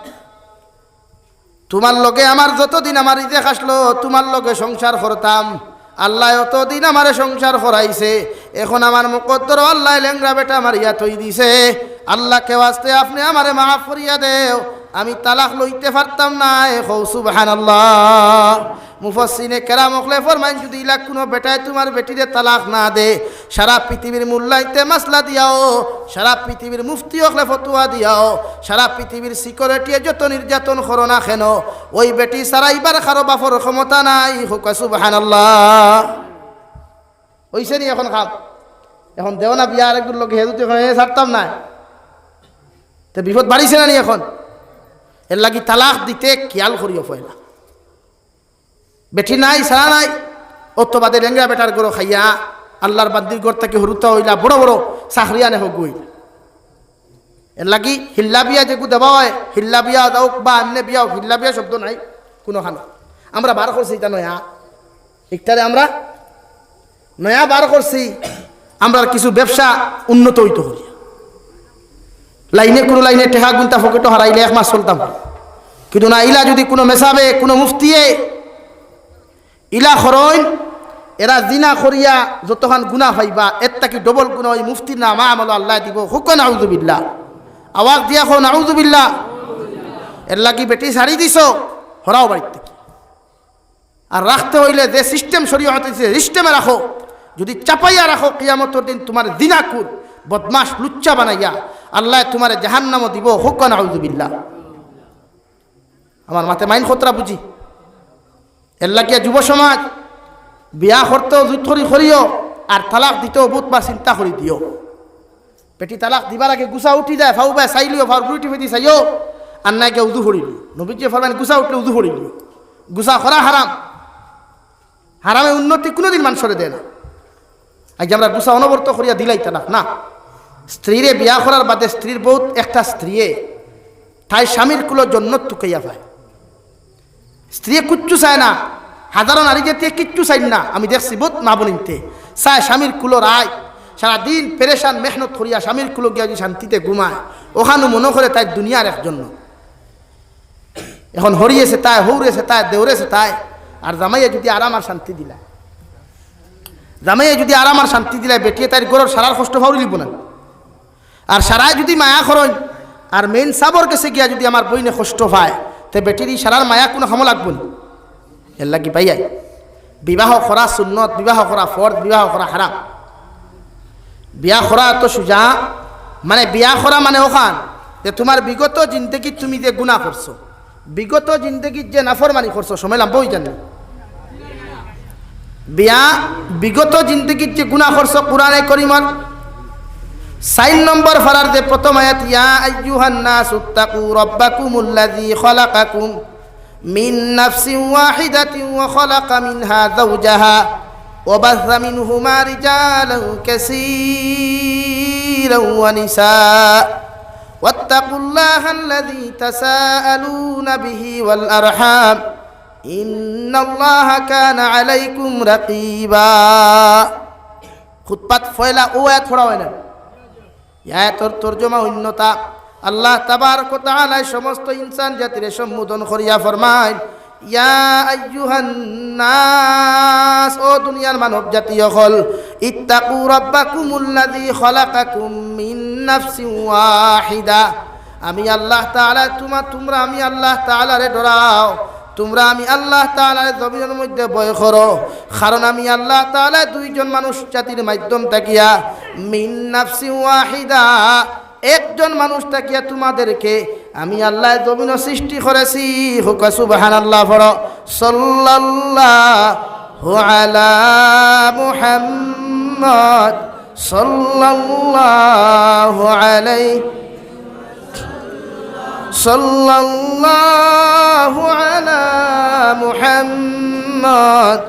তুমার লগে আমার যতদিন আমার রিজেক আসলো, তুমার লগে সংসার করতাম, আল্লায় অতদিন আমারে সংসার করাইছে, এখন আমার মুকদ্দরো আল্লায় লেংড়া বেটা মারিয়া থই দিছে। আল্লাহকে ওয়াস্তে আপনে আমারে মাফ করিয়া দেও, আমি তালাক লইতে পারতাম নায়।" কও সুবহানাল্লাহ। মুফাসসিরিনে কেরাম অকলে ফরমাইন, যুদি ইলা কুনু বেটায় তুমার বেটিরে তালাক না দে, সারা পৃথিবীর মোল্লাইন্তে মাসলা দিয়াও, সারা পৃথিবীর মুফতি অকলে ফতোয়া দিয়াও, সারা পৃথিবীর সিকিউরিটিয়ে যত নির্যাতন করো না কেনে, অউ বেটি ছাড়াইবার কারো বাপর ক্ষমতা নাই। কউক্কা সুবহানাল্লাহ। অইছে নি অখন কাম? অখন দেও না বিয়া আরেকগুর লগে, হে যুদি কয়, "এ, ছাড়তাম নায়।" তে বিপদ বাড়িছে না নি অখন? এরলাগি তালাক দিতে খিয়াল করিও পয়লা। বেটি নাই, ছাড়া নাই, অত বাদে লেংড়া বেটার ঘরো খাইয়া, আল্লাহর বান্দির ঘর থাকি হুরুতা অইলা, বড় বড় চাকরিয়ান অইগি। এরলাগি হিল্লা বিয়া যেগু দেওয়া অয়, হিল্লা বিয়া দেউক বা এমনে বিয়া অউক, হিল্লা বিয়া শব্দ নাই কুনুখানো। আমরা বার করছি ইটা নয়া, ইকটারে আমরা নয়া বার করছি, আমরার কিছু ব্যবসা উন্নত অইতো করি। লাইনে কুনু লাইনে টেকা গুনতা পকেটো হারাইলে এক মাস চলতাম। কিন্তু না, ইলা যুদি কুনু মেসাবে, কুনু মুফতিয়ে ইলা করইন, এরা জিনা করিয়া যতখান গুনা পাইবা, এর থাকি ডবল গুনা অউ মুফতির নামা আমলো আল্লায় দিবো। কউক্কা নাউজুবিল্লাহ। আওয়াজ দিয়া কও নাউজুবিল্লাহ। এরলাগি বেটি ছাড়ি দিছো, হরাও বাড়ির থাকি। আর রাখতে অইলে যে সিস্টেম শরীয়তে দিছে, সিস্টেমে রাখো। যুদি চাপাইয়া রাখো, কিয়ামতর দিন তুমারে জিনাকুর, বদমাশ, লুচ্চা বানাইয়া আল্লায় তুমারে জাহান্নামো দিবো। কউক্কা নাউজুবিল্লাহ। আমার মাতে মাইন খতরা বুঝি। এরলাগিয়া যুব সমাজ, বিয়া করতেও জুত করি করিও, আর তালাক দিতেও বউত বার চিন্তা করি দিও। বেটি তালাক দিবার আগে গুছা উঠি যায়, ফাউ বায় চাইলিও, ফাউর গুড়ি টিপেদি চাইও, আর নায় গিয়া উজু করিলিও। নবীজিয়ে ফরমাইন, গুছা উঠলে উজু করিলিও। গুছা করা হারাম। হারামে উন্নতি কুনুদিন মানষরে দেয় না। আইজ আমরা গুছা অনবরত করিয়া দিলাই তালাক না। স্ত্রীরে বিয়া করার বাদে স্ত্রীর বউত একটা স্ত্রীয়ে তাই স্বামীর কুলো জন্নত তুকাইয়া পায়। স্ত্রীয়ে কুচ্ছু চায় না, হাজারো নারী জাতিয়ে কিচ্ছু চাইন না। আমি দেখছি বউত মা বইনিন্তে চায় স্বামীর কুলো রায়, সারাদিন পেরেশান মেহনত করিয়া স্বামীর কুলো গিয়া যুদি শান্তিতে ঘুমায়, অখানউ মনো করে তাইর দুনিয়ার এক জন্নত। অখন হরিয়ে চেতায়, হউরে চেতায়, দেওরে চেতায়, আর জামাইয়ে যুদি আরাম আর শান্তি দিলায়, জামাইয়ে যুদি আরাম আর শান্তি দিলায়, বেটিয়ে তাইর ঘরর সারার কষ্ট ফাউরিলিবো না? আর সারায় যুদি মায়া করইন, আর মেইন সাবর গেছে গিয়া যুদি আমার বইনে কষ্ট পায়, তে বেটির ই সারার মায়া কুনু কামো লাগবো নি? এরলাগি ভাইয়াই, বিবাহ করা সুন্নত, বিবাহ করা ফরজ, বিবাহ করা হারাম। বিয়া করা তো সুজা, মানে বিয়া করা মানে অখান যে তুমার বিগত জিন্দেগিত তুমি যে গুনা করছো, বিগত জিন্দেগিত যে নাফরমানি করছো, সময় লাম্বা অইযার নি। বিয়া, বিগত জিন্দেগিত যে গুনা করছো, কুরআনে করিমর চাইর নম্বর ফারার যে প্রথম আয়াত, "ইয়া আইয়ুহান নাসু ইত্তাকু রাব্বাকুমুল্লাযী খালাকাকুম মিন নাফসিন ওয়াহিদাতিন ওয়া খালাকা মিনহা যাওজাহা ওয়া বাসসা মিনহুমা রিজালান কাসীরান ওয়া নিসা ওয়াত্তাকুল্লাহাল্লাযী তাসাআলুনা বিহি ওয়াল আরহাম ইন্নাল্লাহা কানা আলাইকুম রাকিবা।" খুতবাত পয়লা অউ আয়াত পড়া অয় না? ই আয়াতর তর্জমা অইন্যতা, আল্লাহ তাবারক ওয়া তাআলায় সমস্ত ইনসান জাতিরে সম্বোধন করিয়া ফরমাইন, "ইয়া আইয়ুহান নাস, ও দুনিয়ার মানব জাতি অকল, ইত্তাকু রাব্বাকুমুল্লাযী খালাকাকুম মিন নাফসিন ওয়াহিদা।" আমি আল্লাহ তাআলা তুমা-, তুমরা আমি আল্লাহ তাআলারে ডরাও, তুমরা আমি আল্লাহ তাআলারে জমিনর মধ্যে ভয় করো, কারণ আমি আল্লাহ তাআলা দুইজন মানুষ জাতির মাধ্যম থাকিয়া মিন নাফসিন ওয়াহিদা, একজন মানুষ থাকিয়া তোমাদেরকে আমি আল্লাহ জমিন সৃষ্টি করেছি। কউক্কা সুবহানাল্লাহ পড়ো। সাল্লাল্লাহু আলা মুহাম্মদ, সাল্লাল্লাহু আলাইহি, সাল্লাল্লাহু আলা মুহাম্মদ,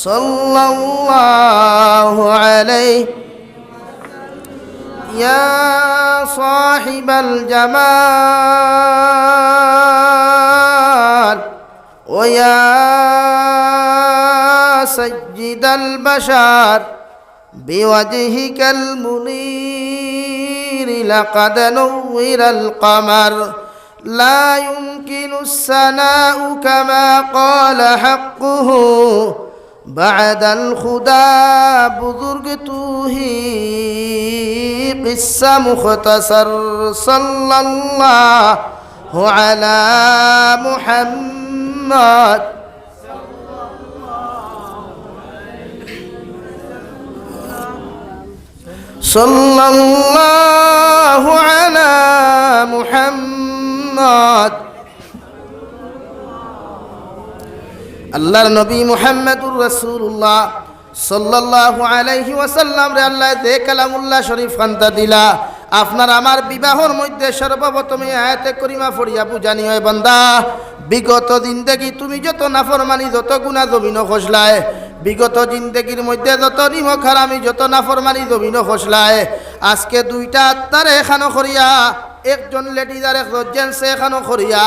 সাল্লাল্লাহু আলাইহি। يا صاحب الجمال ويا سيد البشر بوجهك المنير لقد نور القمر لا يمكن الثناء كما قال حقه بعد الخدا بزرگ تو ہی قصہ مختصر صلی اللہ علی محمد صلی اللہ علی محمد আল্লাহর নবী মুহাম্মাদুর রাসূলুল্লাহ সাল্লাল্লাহু আলাইহি ওয়াসাল্লামরে আল্লায় যে কালামুল্লাহ শরীফ খানতা দিলা, আপনার আমার বিবাহর মধ্যে সর্বপ্রথমে আয়াতে করিমা পড়িয়া বুঝানি অয়, বান্দা, বিগত জিন্দেগি তুমি যত নাফরমানি, যত গুনা জমিনো করলায়, বিগত জিন্দেগির মধ্যে যত নিমক হারামি, যত নাফরমানি জমিনো করলায়, আজকে দুইটা আত্মারে একখানো করিয়া, একজন লেডিজ আর একজন জেন্টসে একখানো করিয়া,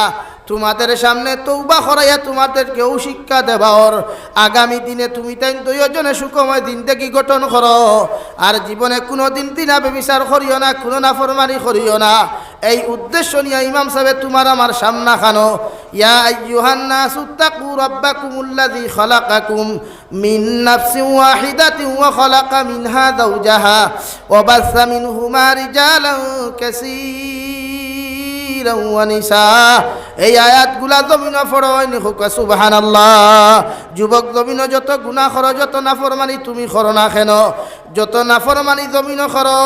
তোমাদের সামনে তওবা করাইয়া তোমাদেরকে অউ শিক্ষা দেওয়া অর, আগামী দিনে তুমি তাইন দুইওজনে সুখময় জিন্দেগি গঠন করো, আর জীবনে কুনুদিন জিনা ব্যভিচার করিও না, কুনু নাফরমানি করিও না। এই উদ্দেশ্য নিয়া ইমাম সাবে তোমার আমার সামনা খানো, ইয়া আইয়ুহান নাসু তাকু রাব্বাকুমুল্লাযী খালাকাকুম من نفس واحدة وخلق منها زوجها وبث منهما رجالا كثيرا ونساء। এই আয়াতগুলা জমিনো পড়ইন, কউক্কা সুবহানাল্লাহ। যুবক জমিনো যত গুনা করো, যত নাফরমানি তুমি করো না কেন, যত নাফরমানি জমিনো করো,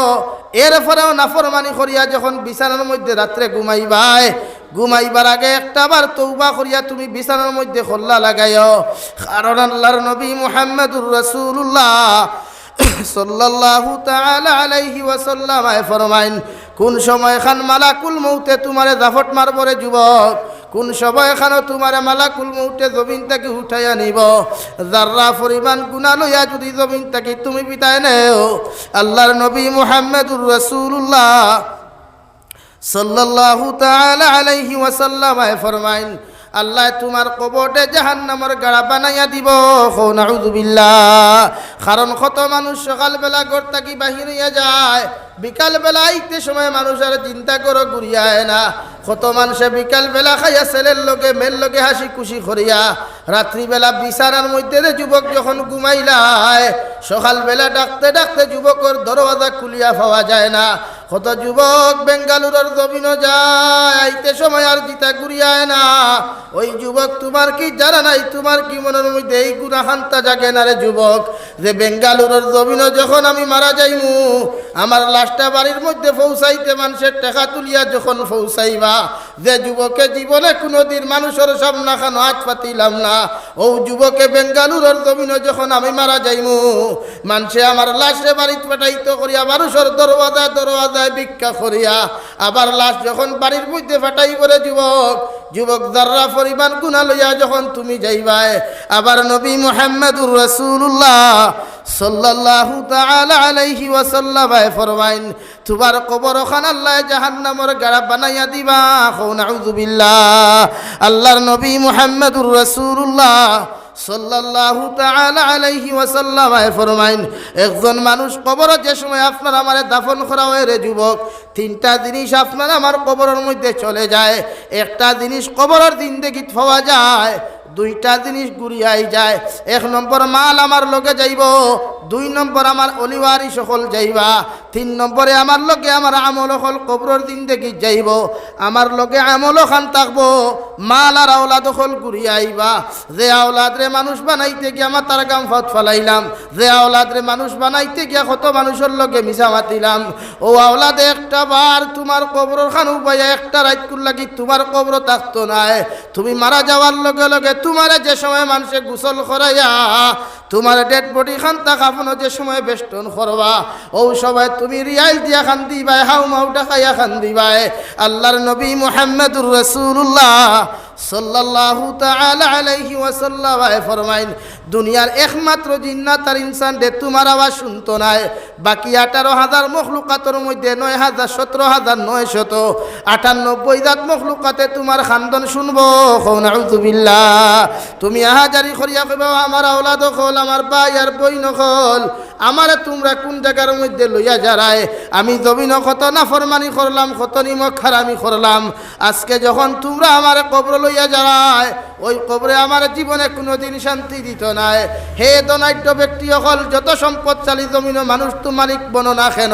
এরপরেও নাফরমানি করিয়া যখন বিছানার মধ্যে রাত্রে ঘুমাইবায়, ঘুমাইবার আগে একটা বার তওবা করিয়া তুমি বিছানার মধ্যে কল্লা লাগাইও। কারণ আল্লাহর নবী মুহাম্মাদুর রাসূলুল্লাহ সাল্লাল্লাহু তাআলা আলাইহি ওয়াসাল্লাম আয় ফরমাইন, কোন সময়খান মালাকুল মউতে তোমারে জাফট মারবো রে যুবক, কোন সময়খানো তোমারে মালাকুল মউতে জমিন থাকি উঠাইয়া নিবো, যাররা পরিমাণ গুনা লইয়া যদি জমিন থাকি তুমি বিদায় নেও, আল্লাহর নবী মুহাম্মাদুর রাসূলুল্লাহ সাল্লাল্লাহু তাআলা আলাইহি ওয়াসাল্লাম আয় ফরমাইন, আল্লায় তোমার কবররে জাহান্নামর গাড়া বানাইয়া দিবো। কও নাউযুবিল্লাহ। কারণ কত মানুষ সকালবেলা ঘর থাকি বাহির অইয়া যায়, বিকালবেলা আইতে সময় মানুষ আর চিন্তা করো ঘুরিয়া আয় না। কত মানষে বিকালবেলা খাইয়া ছেলের লগে মেয়ের লগে হাসি খুশি করিয়া রাত্রিবেলা বিছানার মধ্যে যে যুবক যখন ঘুমাইলায়, সকালবেলা ডাকতে ডাকতে যুবকর দরওয়াজা খুলিয়া পাওয়া যায় না। কত যুবক বেঙ্গালুরুর জমিনো যায়, আইতে সময় আর জিতা ঘুরিয়া আয় না। ওই যুবক, তোমার কি জানা নাই, তোমার কি মনর মধ্যে এই গুনাখানতা জাগে না রে যুবক, যে বেঙ্গালুরুর জমিনো যখন আমি মারা যাইমু, আমার লাশটা বাড়ির মধ্যে পৌঁছাইতে মানষে টেকা তুলিয়া যখন পৌঁছাইবা, যে যুবকে জীবনে কুনুদিন মানুষর সামনাখানো আত পাতিলাম না, অউ যুবকে বেঙ্গালুরুর জমিনো যখন আমি মারা যাইমু, মানষে আমার লাশরে বাড়িত পাঠাইতো করিয়া মানুষর দরওয়াজায় দরওয়াজায় ভিক্ষা করিয়া, আবার লাশ যখন বাড়ির মধ্যে পাঠাইবো রে যুবক, যুবক, যাররা পরিমাণ গুনা লইয়া যখন তুমি যাইবায়, আবার নবী মুহাম্মাদুর রাসূলুল্লাহ সাল্লাল্লাহু তাআলা আলাইহি ওয়াসাল্লাম আয় ফরমাইন, তোমার কবরখান আল্লায় জাহান্নামর গাড়া বানাইয়া দিবা। কও নাউযুবিল্লাহ। আল্লাহর নবী মুহাম্মাদুর রাসূলুল্লাহ সাল্লাল্লাহু তাআলা আলাইহি ওয়াসাল্লাম আয় ফরমাইন, একজন মানুষ কবরো যে সময় আপনার আমারে দাফন করা অয় রে যুবক, তিনটা জিনিস আপনার আমার কবরর মধ্যে চলে যায়। একটা জিনিস কবরর জিন্দেগিত পাওয়া যায়, দুইটা জিনিস ঘুরিয়াই যায়। এক নম্বর মাল আমার লগে যাইবো, দুই নম্বর আমার অলি ওয়ারিস অকল যাইবা, তিন নম্বরে আমার লগে আমার আমল অকল কবরর জিন্দেগিত যাইবো। আমার লগে আমল অখান থাকবো, মাল আর আওলাদ অকল ঘুরিয়া আইবা। যে আওলাদরে মানুষ বানাইতে গিয়া মাথার ঘাম পাওত ফালাইলাম, যে আওলাদরে মানুষ বানাইতে গিয়া কত মানুষর লগে মিছা মাতিলাম, অউ আওলাদে একটা বার তুমার কবরর খানো উবাইয়া একটা রাইতকুর লাগি তুমার কবরো থাকতো নায়। তুমি মারা যাওয়ার লগে লগে তুমারে যে সময় মানষে গোসল করাইয়া তুমার dead body খানতা কাফনো যে সময় বেষ্টন করবা, অউ সময় তুমি রিয়াইল দিয়া কান্দিবায়, হাউ মাউ ডাকাইয়া কান্দিবায়। আল্লার নবী মুহাম্মাদুর রাসূলুল্লাহ সাল্লাল্লাহু তাআলা আলাইহি ওয়াসাল্লাম আয় ফরমাইন, দুনিয়ার একমাত্র জিন্নাত আর ইনসানরে তুমার আওয়াজ হুনতো নায়। বাকি আঠারো হাজার মখলুকাতর মধ্যে নয় হাজার, সতেরো হাজার নয়শত আটানব্বই জাত মখলুকাতে তুমার কান্দন হুনবো। কও নাউজুবিল্লাহ। তুমি আহাজারি করিয়া কইবা, "ও আমার আওলাদ অকল, আমার ভাই আর বইন অকল, আমারে তুমরা কুন জাগার মধ্যে লইয়া যারায়? আমি জমিনো কত নাফরমানি করলাম, কত নিমক হারামি করলাম। আজকে যখন তুমরা আমারে কবরো লইয়া যারায়, অউ কবরে আমারে জীবনে কুনুদিন শান্তি দিতো নায়।" হে ধনাঢ্য ব্যক্তি অকল, যত সম্পদশালী জমিনো মানুষ তুমি মালিক বনো না কেন,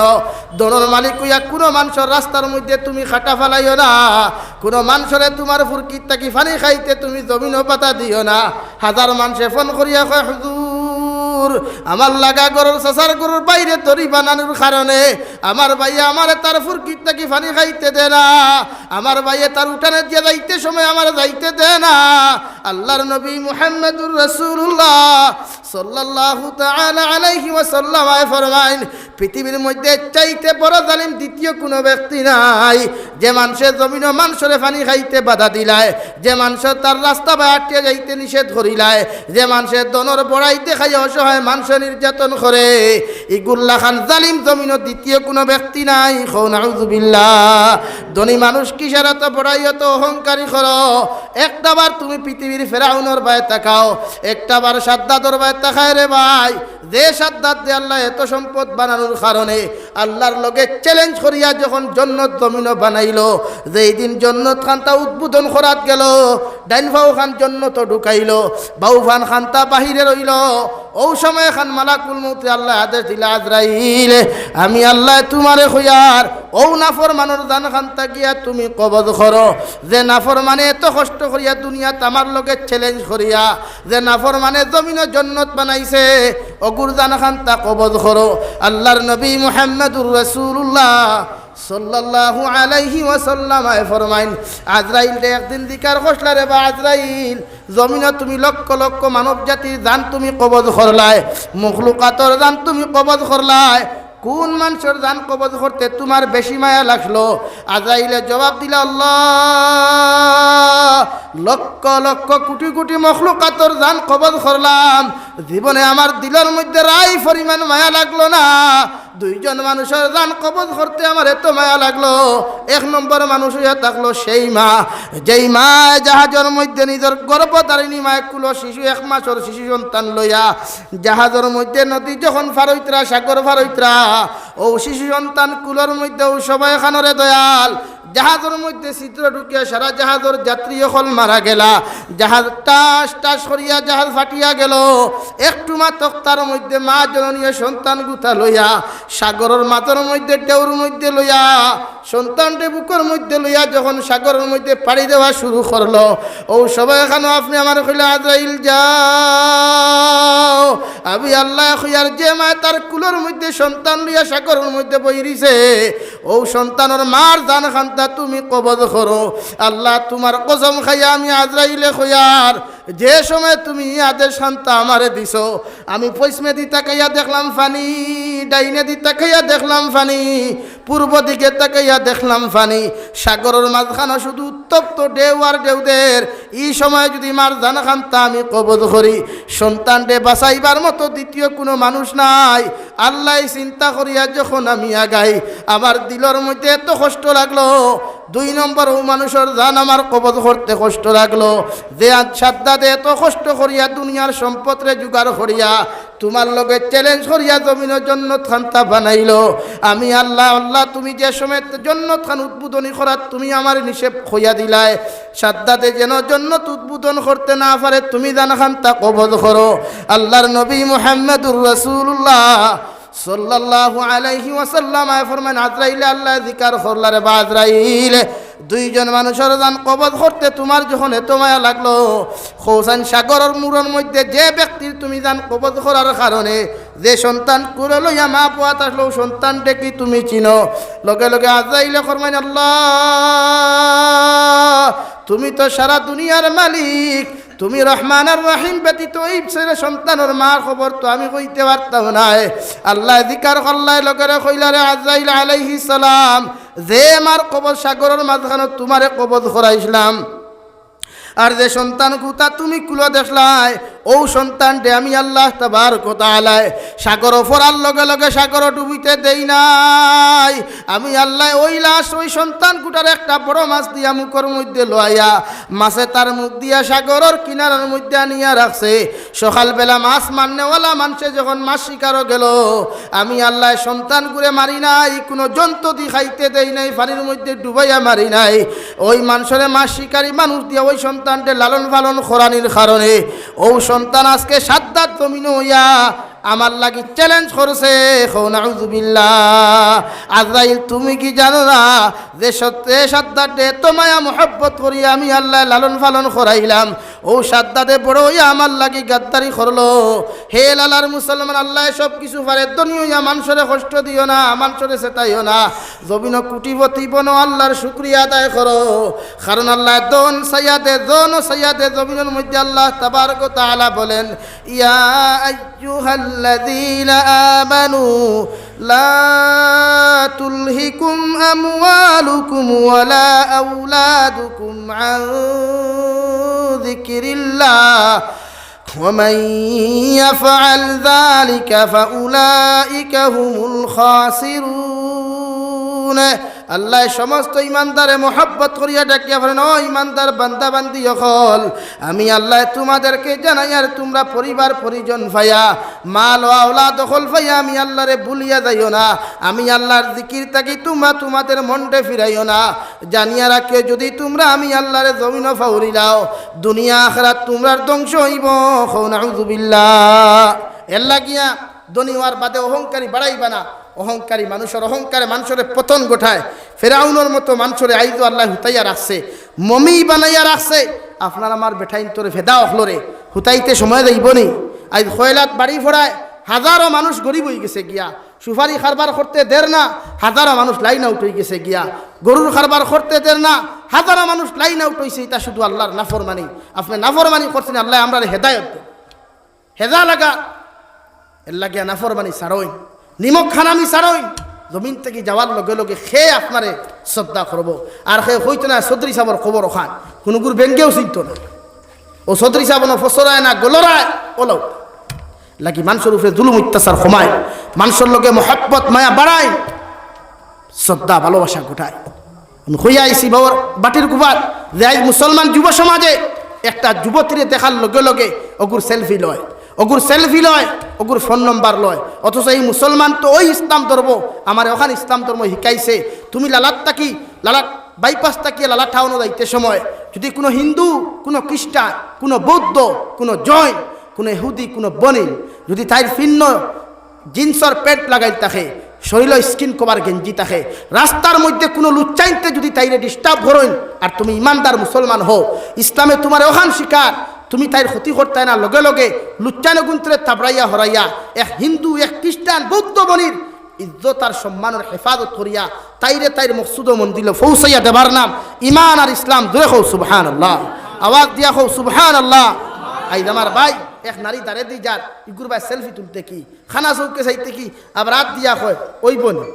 ধনর মালিক অইয়া কুনু মানষর রাস্তার মধ্যে তুমি কাটা ফালাইও না। কুনু মানষরে তুমার ফুরকিত থাকি পানি খাইতে তুমি জমিনো বাধা দিও না। হাজার মানষে ফোন করিয়া কয়, "হুজুর, আমার লাগা ঘরর চাচার ঘরর বাইরে দড়ি বানানোর কারণে আমার ভাইয়ে আমারে তার ফুরকিত থাকি পানি খাইতে দেয় না, আমার ভাইয়ে তার উঠানে দিয়া যাইতে সময় আমারে যাইতে দেয় না।" আল্লার নবী মুহাম্মাদুর রাসূলুল্লাহ সাল্লাল্লাহু তাআলা আলাইহি ওয়াসাল্লাম আয় ফরমাইন, পৃথিবীর মধ্যে চাইতে বড় জালিম দ্বিতীয় কুনু ব্যক্তি নাই, যে মানষে জমিনো মানষরে পানি খাইতে বাধা দিলায়, যে মানষে তার রাস্তা বায় আটিয়া যাইতে নিষেধ করিলায়, যে মানষে ধনর বড়াই দেখাইয়া অসহায় মানষে নির্যাতন করে, ইগুর লাখান জালিম জমিনো দ্বিতীয় কুনু ব্যক্তি নাই। কও নাউজুবিল্লাহ। ধনী মানুষ কিসের অত বড়াই, অত অহংকারী করো? একটা বার তুমি পৃথিবীর ফেরাউনর বায় তাকাও, একটা বার সাদ্দাদর বায় তাকায় রে ভাই। যে সাদ্দাদরে আল্লায় এত সম্পদ বানানোর কারণে আল্লার লগে challenge করিয়া যখন জন্নত জমিনো বানাইলো, যেই দিন জন্নত খানতা উদ্বোধন করাত গেলো, ডাইন পাও খান জন্নতো ঢুকাইলো, বাউ পাও খানতা বাহিরে রইলো। অউ সময় খান মালাকুল মউতে আল্লায় আদেশ দিলা, "আজরাইল, আমি আল্লায় তুমারে কইয়ার, অউ নাফরমানর জান খানতা গিয়া তুমি কবজ করো।" যে নাফরমানে এত কষ্ট করিয়া দুনিয়াত আমার লগে challenge করিয়া যে নাফরমানে জমিনো জন্নত বানাইছে, অগুর জান খানতা কবজ করো। আল্লার নবী মুহাম্মাদুর রাসূলুল্লাহ সাল্লাল্লাহু আলাইহি ওয়াসাল্লাম আয় ফরমাইন, আজরাইলরে একদিন জিকার করছলা, "রে বা আজরাইল, জমিনো তুমি লক্ষ লক্ষ মানব জাতির জান তুমি কবজ করলায়, মখলুকাতর জান তুমি কবজ করলায়, কুন মানষর জান কবজ করতে তুমার বেশি মায়া লাগলো?" আজরাইলে জবাব দিলা, "আল্লাহ, লক্ষ লক্ষ কোটি কোটি মখলুকাতর জান কবজ করলাম, জীবনে আমার দিলর মধ্যে রাই পরিমাণ মায়া লাগলো না। দুইজন মানষর জান কবজ করতে আমার এত মায়া লাগলো।" এক নম্বর মানুষ অইয়া থাকলো সেই মা, যেই মায় জাহাজর মধ্যে নিজর গর্ভধারিণী মায় কুলো শিশু, এক মাসর শিশু সন্তান লইয়া জাহাজর মধ্যে নদী যখন ফারইতরা, সাগর ফারইতরা, অউ শিশু সন্তান কুলর মধ্যে, অউ সময় খানো রে দয়াল, জাহাজর মধ্যে ছিদ্র ঢুকিয়া সারা জাহাজর যাত্রী অকল মারা গেলা। জাহাজ টাস টাস করিয়া জাহাজ ফাটিয়া গেলো। একটুমা তক্তার মধ্যে মা জননীয়ে সন্তান গুতা লইয়া, সাগরর মাঝর মধ্যে, ঢেউর মধ্যে লইয়া, সন্তানরে বুকর মধ্যে লইয়া যখন সাগরর মধ্যে পাড়ি দেওয়া শুরু করলো, অউ সময় খানো আপনে আমারে কইলা, "আজরাইল যাও।" আমি আল্লায় কইয়ার, যে মায় তার কুলর মধ্যে সন্তান লইয়া সাগরর মধ্যে বই রইছে, অউ সন্তানর মার জান খানতা তুমি কবজ করো। আল্লাহ, তুমার কসম খাইয়া আমি আজরাইলে কইয়ার, যে সময় তুমি ই আদেশ খানতা আমারে দিছো, আমি পশ্চিমেদি তাকাইয়া দেখলাম পানি, ডাইনেদি তাকাইয়া দেখলাম পানি, পূর্ব দিকে তাকাইয়া দেখলাম পানি, সাগরর মাঝখানো শুধু উত্তপ্ত ঢেউ আর ঢেউ দের। ই সময় যুদি মার জান খানতা আমি কবজ করি, সন্তানরে বাঁচাইবার মতো দ্বিতীয় কুনু মানুষ নাই। আল্লায় চিন্তা করিয়া যখন আমি আগাই, আমার দিলর মধ্যে এত কষ্ট লাগলো, দুই নম্বর, অউ মানুষর জান আমার কবজ করতে কষ্ট লাগলো, যে আজ সাদ্দাদে এত কষ্ট করিয়া দুনিয়ার সম্পদরে জোগাড় করিয়া তুমার লগে challenge করিয়া জমিনো জন্নত খান্তা বানাইলো। আমি আল্লাহ, আল্লাহ, তুমি যে সময় জন্নত খান উদ্বোধনী করার তুমি আমারে নিষেধ কইয়া দিলায়, সাদ্দাদে যেন জন্নত উদ্বোধন করতে না পারে, তুমি জান খান্তা কবজ করো। আল্লাহর নবী মুহাম্মাদুর রাসূলুল্লাহ সাল্লাল্লাহু আলাইহি ওয়াসাল্লাম আয় ফরমাইন, আজরাইলে আল্লায় জিকার করলা, "রে বা আজরাইল, দুইজন মানুষর জান কবজ করতে তুমার যখন এত মায়া লাগলো, কওছাইন সাগরর মুড়র মধ্যে যে ব্যক্তির তুমি জান কবজ করার কারণে যে সন্তান কুলো লইয়া মা পুয়াত আসলো, অউ সন্তানরে কি তুমি চিনো?" লগে লগে আজরাইলে ফরমাইন, "আল্লাহ, তুমি তো সারা দুনিয়ার মালিক, তুমি রহমান আর রহিম ব্যতীত অউ ছেলে সন্তানর মার খবর তো আমি কইতে পারতাম নায়।" আল্লায় জিকার করলায়, লগরে কইলা, "রে আজরাইল আলাইহিস সালাম, যে মার কবজ সাগরর মাঝখানো তুমারে কবজ করাইছলাম, আর যে সন্তান গুতা তুমি কুলো দেখলায়, অউ সন্তানরে আমি আল্লাহ তাবারক ওয়া তাআলায় সাগরো পড়ার লগে লগে সাগরো ডুবিতে দেই নাই। আমি আল্লায় অউ লাশ, অউ সন্তান গুটারে একটা বড় মাছ দিয়া মুখর মধ্যে লওয়াইয়া, মাছে তার মুখ দিয়া সাগরর কিনারার মধ্যে আনিয়া রাখছে। সকালবেলা মাছ মারনেওয়ালা মানষে যখন মাছ শিকারো গেলো, আমি আল্লায় সন্তানগুরে মারি নাই, কুনু জন্তুদি খাইতে দেই নাই, পানির মধ্যে ডুবাইয়া মারি নাই। অউ মানষরে মাছ শিকারী মানুষ দিয়া অউ সন্তানরে লালন পালন করানির কারণে অউ সন্তান আজকে সাদ্দাদ জমিনো অইয়া আমার লাগি challenge করছে।" কও নাউজুবিল্লাহ। আজরাইল, তুমি কি জানো না যে সত্যে সাদ্দাদরে এত মায়া মহব্বত করি আমি আল্লায় লালন পালন করাইলাম, অউ সাদ্দাদে বড় অইয়া আমার লাগি গাদ্দারি করলো? হে লালার মুসলমান, আল্লায় সব কিছু পারে, ধনী অইয়া মানষরে কষ্ট দিও না, মানষরে চেতাইও না। জমিনো কুটিপতি বনো, আল্লাহর শুকরিয়া আদায় করো, কারণ আল্লায় ধন চাইয়া দে, ধন চাইয়া দে। জমিনর মধ্যে আল্লাহ তাবারক ওয়া তাআলা বলেন, "ইয়া আইয়ুহাল্লাযীনা আমানু লা তুলহিকুম আমওয়ালুকুম ওয়ালা আওলাদুকুম আন যিকরিল্লাহ।" ومن يفعل ذلك فأولئك هم الخاسرون। আল্লায় সমস্ত ইমানদারে মহব্বত করিয়া ডাকিয়া বলেন, "ও ইমানদার বান্দা বান্দি অকল, আমি আল্লায় তুমাদেরকে জানাইয়ার তুমরা পরিবার পরিজন পাইয়া, মাল ও আওলাদ অকল পাইয়া আমি আল্লারে ভুলিয়া যাইও না। আমি আল্লার জিকির থাকি তুমরা তুমাদের মনরে ফিরাইও না।" জানিয়া রাখিও, যুদি তুমরা আমি আল্লারে জমিনো ফাউরিলাও, দুনিয়া আখেরাত তুমরার ধ্বংস অইবো। কও নাউজুবিল্লাহ। এরলাগিয়া ধনী অওয়ার বাদে অহংকারী বাড়াইবা না। অহংকারী মানষর অহংকারে মানষরে পতন ঘটায়। ফেরাউনর মতো মানষরে আইজও আল্লায় হুতাইয়া রাখছে, মমি বানাইয়া রাখছে। আপনার আমার বেটাইন্তরে, ফেদা অকলরে হুতাইতে সময় যাইবো নি? আইজ কয়লাত বাড়ি ফড়ায় হাজারো মানুষ গরিব অইগেছে গিয়া। সুপারি কারবার করতে দের না, হাজারো মানুষ line out অইগেছে গিয়া। গরুর কারবার করতে দের না, হাজারো মানুষ line out অইছে। ইতা শুধু আল্লার নাফরমানি। আপনে নাফরমানি করছইন, আল্লায় আমরারে হেদায়ত দেইন। হেজা লাগা, এরলাগিয়া নাফরমানি ছাড়ইন, নিমক হারামি ছাড়ইন। জমিন থাকি যাওয়ার লগে লগে কে আপনারে শ্রদ্ধা করবো? আর কে কইতো না, চৌধুরী সাবর কবর অখান, কুনুগুর বেঙ্গেও চিনতো না। অউ চৌধুরী সাব অনো ফসরায় না গলরায়, অলাউ লাগি মানষর উপরে জুলুম অত্যাচার কমায়, মানষর লগে মহব্বত মায়া বাড়ায়, শ্রদ্ধা ভালোবাসা ঘটায়। আমি কইয়া আইছি বাবার বাটির কুবাত যে আইজ মুসলমান যুব সমাজে একটা যুবতীরে দেখার লগে লগে অগুর selfie লয়, অগুর selfie লয়, অগুর phone number লয়। অথচ এই মুসলমান তো অউ ইসলাম ধর্ম, আমারে অখান ইসলাম ধর্ম হিকাইছে। তুমি লালাত থাকি, লালাত বাইপাস থাকিয়া লালা টাউনো যাইতে সময় যুদি কুনু হিন্দু, কুনু খ্রিস্টান, কুনু বৌদ্ধ, কুনু জৈন, কুনু ইহুদি, কুনু বনিন যুদি তাইর ফিন্ন জিন্সর pant লাগাইল থাকে, শরীলো skin cover গেঞ্জি থাকে, রাস্তার মধ্যে কুনু লুচ্চাইন্তে যুদি তাইরে disturb করইন, আর তুমি ইমানদার মুসলমান হও, ইসলামে তুমারে অখান শিখার, তুমি তাইর ক্ষতি করতায় না, লগে লগে লুচ্চাইন অগুন্তরে থাবড়াইয়া হরাইয়া এক হিন্দু, এক খ্রিস্টান, বৌদ্ধ বনির ইজ্জত আর সম্মানর হেফাজত করিয়া তাইরে তাইর মকসুদ ও মঞ্জিলো পৌঁছাইয়া দেবার নাম ইমান আর ইসলাম। জোরে কও সুবহানাল্লাহ, আওয়াজ দিয়া কও সুবহানাল্লাহ। আইজ আমার ভাই, এক নারী দারেদি যার, ইগুর বায় selfie তুলতে কি, খানা চউখে চাইতে কি, আবার আত দিয়া কয়, "অইবো নি?"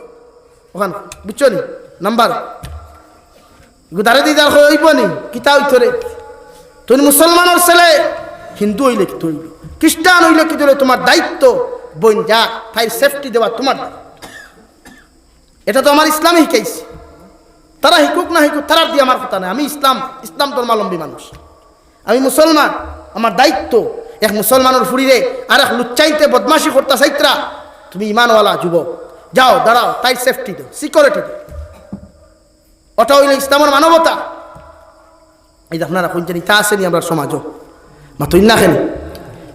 অখান, বুঝছো নি? Number। ইগু দারেদি যার কয়, "অইবো নি? কিতা অইতো রে? তুই মুসলমানর ছেলে, হিন্দু অইলে কিতা অইলো, খ্রিস্টান অইলে কিতা অইলো, তুমার দায়িত্ব বইন যা, তাইর safety দেওয়া তুমার দায়িত্ব।" ইটা তো আমার ইসলামে হিকাইছে। তারা হিকুক না হিকুক, তারার দিয়া আমার কথা নাই। আমি ইসলাম, ইসলাম ধর্মাবলম্বী মানুষ, আমি মুসলমান। আমার দায়িত্ব, এক মুসলমানর ফুড়িরে আর এক লুচ্চাইন্তে বদমাশি করতা চাইতরা, তুমি ইমানওয়ালা যুবক, যাও দাঁড়াও, তাই সেফটি দেও, সিকিউরিটি দেও। ওটা অইল ইসলামর মানবতা। এই যে আপনারা কইন জানি, তা আছেনি আমরার সমাজও? মাতইন না কেনে?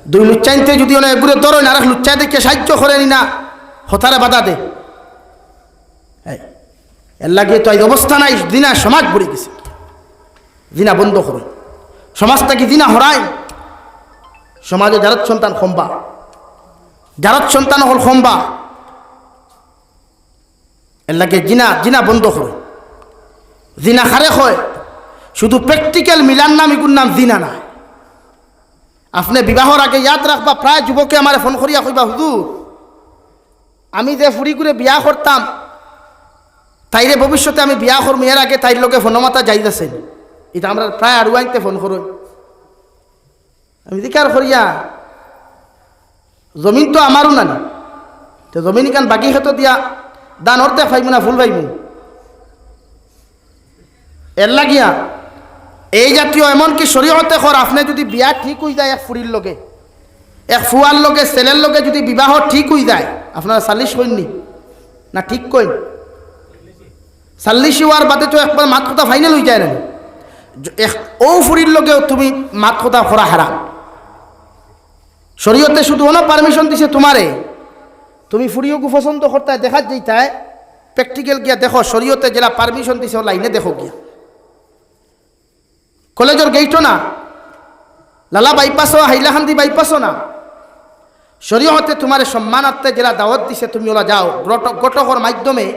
দুই লুচ্চাইন্তে যুদি অনে এগুরে ধরইন, আর এক লুচ্চাইন্তে কে সাহায্য করেনি না, হতারে বাধা দে। এই, এর লাগি তো এই অবস্থা নাই, জিনা সমাজ পড়ি গেছে। জিনা বন্ধ করো, সমাজ থাকি জিনা হরাই। সমাজে জারত সন্তান কমবা, জারত সন্তান অকল কমবা। এর লাগি জিনা, জিনা বন্ধ করো। জিনা কারে কয়? শুধু প্র্যাকটিক্যাল মিলার নাম, ইগুর নাম জিনা না। আপনে বিবাহর আগে ইয়াদ রাখবা, প্রায় যুবকে আমারে ফোন করিয়া কইবা, "হুজুর, আমি যে ফুড়িগুরে বিয়া করতাম, তাইরে ভবিষ্যতে আমি বিয়া করমু, এর আগে তাইর লগে ফোনো মাতা জায়েজ আছে নি?" ইটা আমরার প্রায় আরুয়াইন্তে ফোন করইন। আমি জিকার করিয়া, জমিন তো আমারও নানি, তে জমিন ইখান বাকি খেতো দিয়া ধান অর্ধেক পাইমু না ফুল পাইমু? এর লাগিয়া এই জাতীয়, এমনকি শরীয়তে কর, আপনে যুদি বিয়া ঠিক অই যায় এক ফুড়ির লগে, এক ফুয়ার লগে, ছেলের লগে যুদি বিবাহ ঠিক অই যায়, আপনারা সালিশ কইন নি? না ঠিক কইন? সাল্লিশি অওয়ার বাদে তো একবার মাত কথা ফাইনাল অই যায় না নি? য-, এক, অউ ফুড়ির লগেও তুমি মাত কথা করা হারাম। শরীয়তে শুধু অনো পারমিশন দিছে তুমারে, তুমি ফুড়িওগু পছন্দ করতায়, দেখাত যাইতায়, প্র্যাকটিক্যাল গিয়া দেখো, শরীয়তে যেলা পারমিশন দিছে, অউ লাইনে দেখো গিয়া। কলেজর গেইটও না, লালা বাইপাসও, হাইলাকান্দি বাইপাসও না। শরীয়তে তুমারে সম্মানার্থে যেলা দাওয়াত দিছে, তুমি অলা যাও, ঘটক-, ঘটকর মাধ্যমে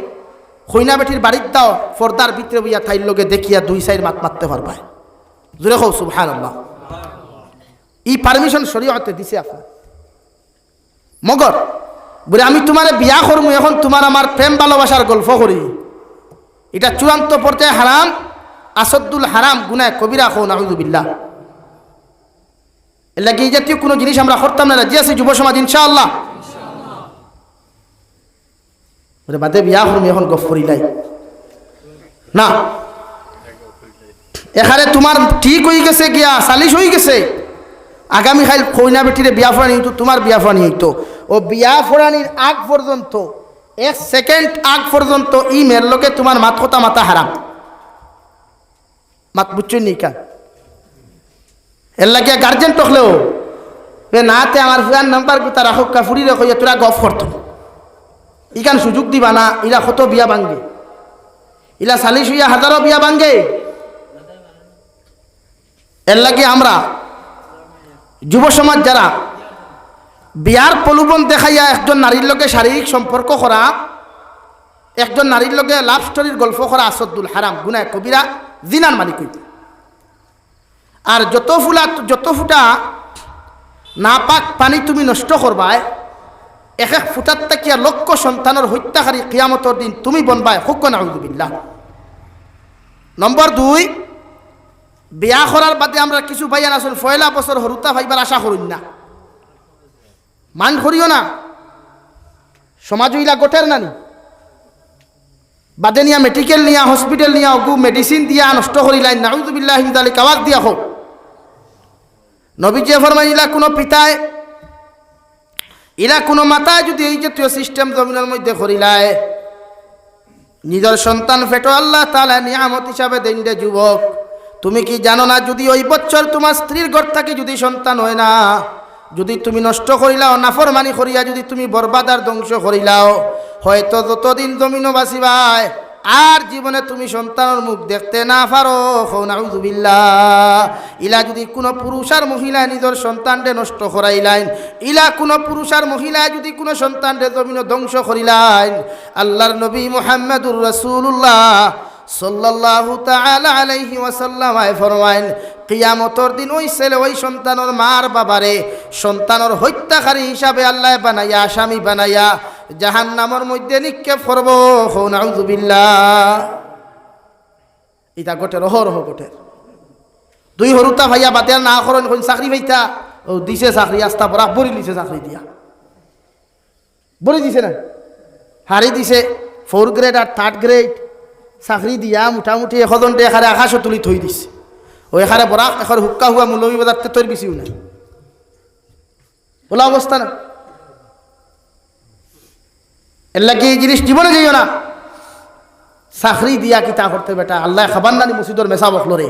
কইনা বেটির বাড়িত যাও, পর্দার ভিতরে বইয়া তাইর লগে দেখিয়া দুই চাইর মাত মাততে পারবায়। জোরে কও সুবহানাল্লাহ। ই পারমিশন শরীয়তে দিছে আপনার। মগর বুলে, "আমি তুমারে বিয়া করমু, এখন তুমার আমার প্রেম ভালোবাসার গল্প করি।" ইটা চূড়ান্ত পর্যায়ে হারাম, আসদ্দুল হারাম, গুনায় কবিরা, কও নাউজুবিল্লাহ। এর লাগি এই জাতীয় কুনু জিনিস আমরা করতাম না, রাজি আছি যুব সমাজ ইনশাআল্লাহ? বুলে, "বাদে বিয়া করমু, এখন গফ করিলাই।" না, এখানে তুমার ঠিক অই গেছে গিয়া, সালিশ অই গেছে। আগামী কাইল কইনা বেটিরে বিয়া পড়ানি অইতো, তুমার বিয়া পড়ানি অইতো। অউ বিয়া পড়ানির আগ পর্যন্ত, এক সেকেন্ড আগ পর্যন্ত ই মেয়ের লগে তুমার মাত কথা মাতা হারাম। মাত বুঝছইন নি ইখান? এর লাগিয়া গার্জেন টকলেও, "এ না তে আমার ফুয়ার নাম্বার গুতা রাখউক্কা, ফুড়িরে কইয়া তোরা গফ করতো।" ইখান সুযোগ দিবা না, ইলা কত বিয়া ভাঙ্গে। ইলা সালিশ অইয়া হাজারো বিয়া ভাঙ্গে। এর লাগি আমরা যুব সমাজ যারা বিয়ার প্রলোভন দেখাইয়া একজন নারীর লগে শারীরিক সম্পর্ক করা, একজন নারীর লগে লাভ স্টোরির গল্প করা আসদ্দুল হারাম, গুনায় কবিরা, জিনার মালিক অইবো। আর যত ফুলা, যত ফুটা নাপাক পানি তুমি নষ্ট করবায়, এক এক ফুটাত থাকিয়া লক্ষ সন্তানর হত্যাকারী কিয়ামতর দিন তুমি বনবায়, কউক্কা নাউজুবিল্লাহ। নম্বর দুই, বিয়া করার বাদে আমরা কিছু ভাইয়াইন আছইন, পয়লা বছর হুরুতা পাইবার আশা করইন না, মাইন্ড করিও না। সমাজো ইলা ঘটের না নি? বাদে নিয়া মেডিকেল নিয়া, হসপিটাল নিয়া, অগু মেডিসিন দিয়া নষ্ট করিলাইন, নাউজুবিল্লাহি মিন যালিক, আওয়াজ দিয়া কও। নবীজিয়ে ফরমাইন, ইলা কুনু পিতায়, ইলা কুনু মাতায় যুদি এই জাতীয় সিস্টেম জমিনর মধ্যে করিলায়, নিজর সন্তান পেটো আল্লাহ তাআলায় নিয়ামত হিসাবে দেইন রে যুবক। তুমি কি জানো না, যুদি ওই বছর তুমার স্ত্রীর ঘর থাকি যুদি সন্তান অয় না, যুদি তুমি নষ্ট করিলাও, নাফরমানি করিয়া যুদি তুমি বরবাদ আর ধ্বংস করিলাও, হয়তো যতদিন জমিনো বাঁচিবায়, আর জীবনে তুমি সন্তানর মুখ দেখতে না পারো। কও নাউজুবিল্লাহ। ইলা যুদি কুনু পুরুষ আর মহিলায় নিজর সন্তানরে নষ্ট করাইলাইন, ইলা কুনু পুরুষ আর মহিলায় যুদি কুনু সন্তানরে জমিনো ধ্বংস করিলাইন, আল্লাহর নবী মুহাম্মাদুর রাসূলুল্লাহ সাল্লাল্লাহু তাআলা আলাইহি ওয়াসাল্লাম আয় ফরমাইন, কিয়ামতর দিন ওই ছেলে, ওই সন্তানর মার বাবারে সন্তানর হত্যাকারী হিসাবে আল্লায় বানাইয়া, আসামি বানাইয়া জাহান্নামর মধ্যে নিক্ষেপ করবো। কও নাউজুবিল্লাহ। ইতা ঘটের, অহরহ ঘটের। দুই হুরুতা ভাইয়া বাদে আর না করইন, কইন চাকরি পাইতা, অউ দিছে চাকরি, আস্তা বরাক ভরি নিছে চাকরি দিয়া। ভরি দিছে না? হারি দিছে ফোর গ্রেড আর থার্ড গ্রেড। চাকরি দিয়া মোটামুটি একজনরে এখারে আকাশো তুলি থই দিছে। অউ এখারে বরাক, এখারে হুক্কা হুয়া মৌলভীবাজার তেতর বেশিও নাই। অলা অবস্থা না? এরলাগি ই জিনিস জীবনে যাইও না। চাকরি দিয়া কিতা করতে বেটা? আল্লায় খাবার নানি মসজিদর মেসাব অকলরে,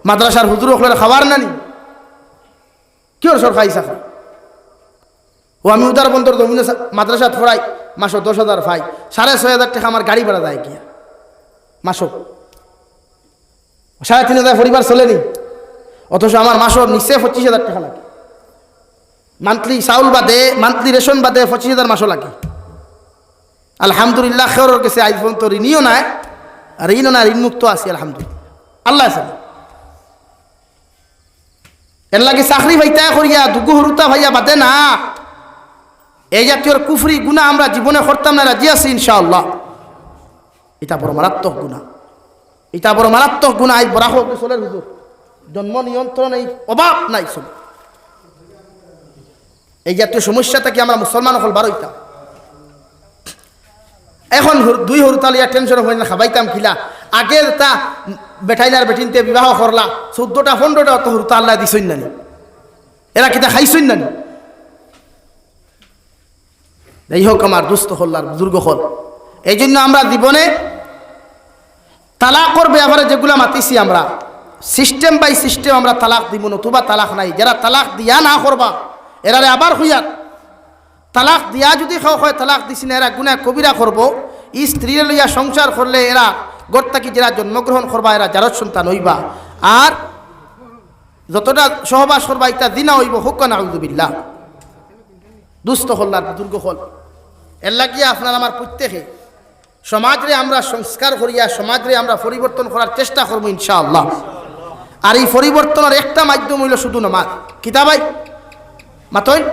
মাদ্রাসার হুজুর অকলরে খাবার নানি? কিওর সরকারি চাকরি? অউ আমি উদারবন্দর জমিনো সা-, মাদ্রাসাত পড়াই, মাসো দশ হাজার পাই, সাড়ে ছয় হাজার টেকা আমার গাড়ি ভাড়া যায় গিয়া মাসো। সাড়ে তিন হাজার পরিবার চলেনি, অথচ আমার মাসো নিচে পঁচিশ হাজার টেকা লাগে। মান্থলি চাউল বাদে, মান্থলি রেশন বাদে পঁচিশ হাজার মাসো লাগে। আলহামদুলিল্লাহ, কেউর গেছে আইজ পর্যন্ত ঋণীও নাই, ঋণও নাই, ঋণমুক্ত আছি আলহামদুলিল্লাহ। আল্লাহ আছে। এরলাগি চাকরি পাইতা করিয়া দুগু হুরুতা পাইয়া বাদে না, এই জাতীয় কুফরি গুনা আমরা জীবনে করতাম না, রাজি আছি ইনশাআল্লাহ। ইটা বড় মারাত্মক গুনা, ইটা বড় মারাত্মক গুনা। আইজ বরাক অকল চলের হুজুর, জন্ম নিয়ন্ত্রণ এই অভাব নাই চলে। এই জাতীয় সমস্যা থাকি আমরা মুসলমান অকল বারইতাম। এখন হুর-, দুই হুরুতা লইয়া টেনশন অইন না, খাবাইতাম কিলা? আগে তা বেটাইন আর বেটিন্তে বিবাহ করলা, চৌদ্দটা পনেরোটা অত হুরুতা আল্লায় দিছইন নানি? এরা কিতা খাইছইন নানি? যাই হোক, আমার দুস্ত অকল আর বুজুর্গ অকল, এই জন্য আমরা জীবনে তালাকর ব্যাপারে যেগুলা মাতিছি আমরা, system by system আমরা তালাক দিমু, নতুবা তালাক নাই। যেরা তালাক দিয়া না করবা, এরারে আবার কইয়ার, তালাক দিয়া যুদি কেউ কয় তালাক দিছি না, এরা গুনা কবিরা করবো। ই স্ত্রীরে লইয়া সংসার করলে এরা ঘর থাকি যেরা জন্মগ্রহণ করবা, এরা জারজ সন্তান অইবা। আর যতটা সহবাস করবা, ইতা জিনা অইবো, কউক্কা নাউজুবিল্লাহ। দুস্ত অকল আর বুজুর্গ অকল, এরলাগি আপনার আমার প্রত্যেকে সমাজরে আমরা সংস্কার করিয়া সমাজরে আমরা পরিবর্তন করার চেষ্টা করমু ইনশাআল্লাহ। আর ই পরিবর্তনর একটা মাধ্যম অইলো শুধু নমাজ। কিতা ভাই? মাতইন?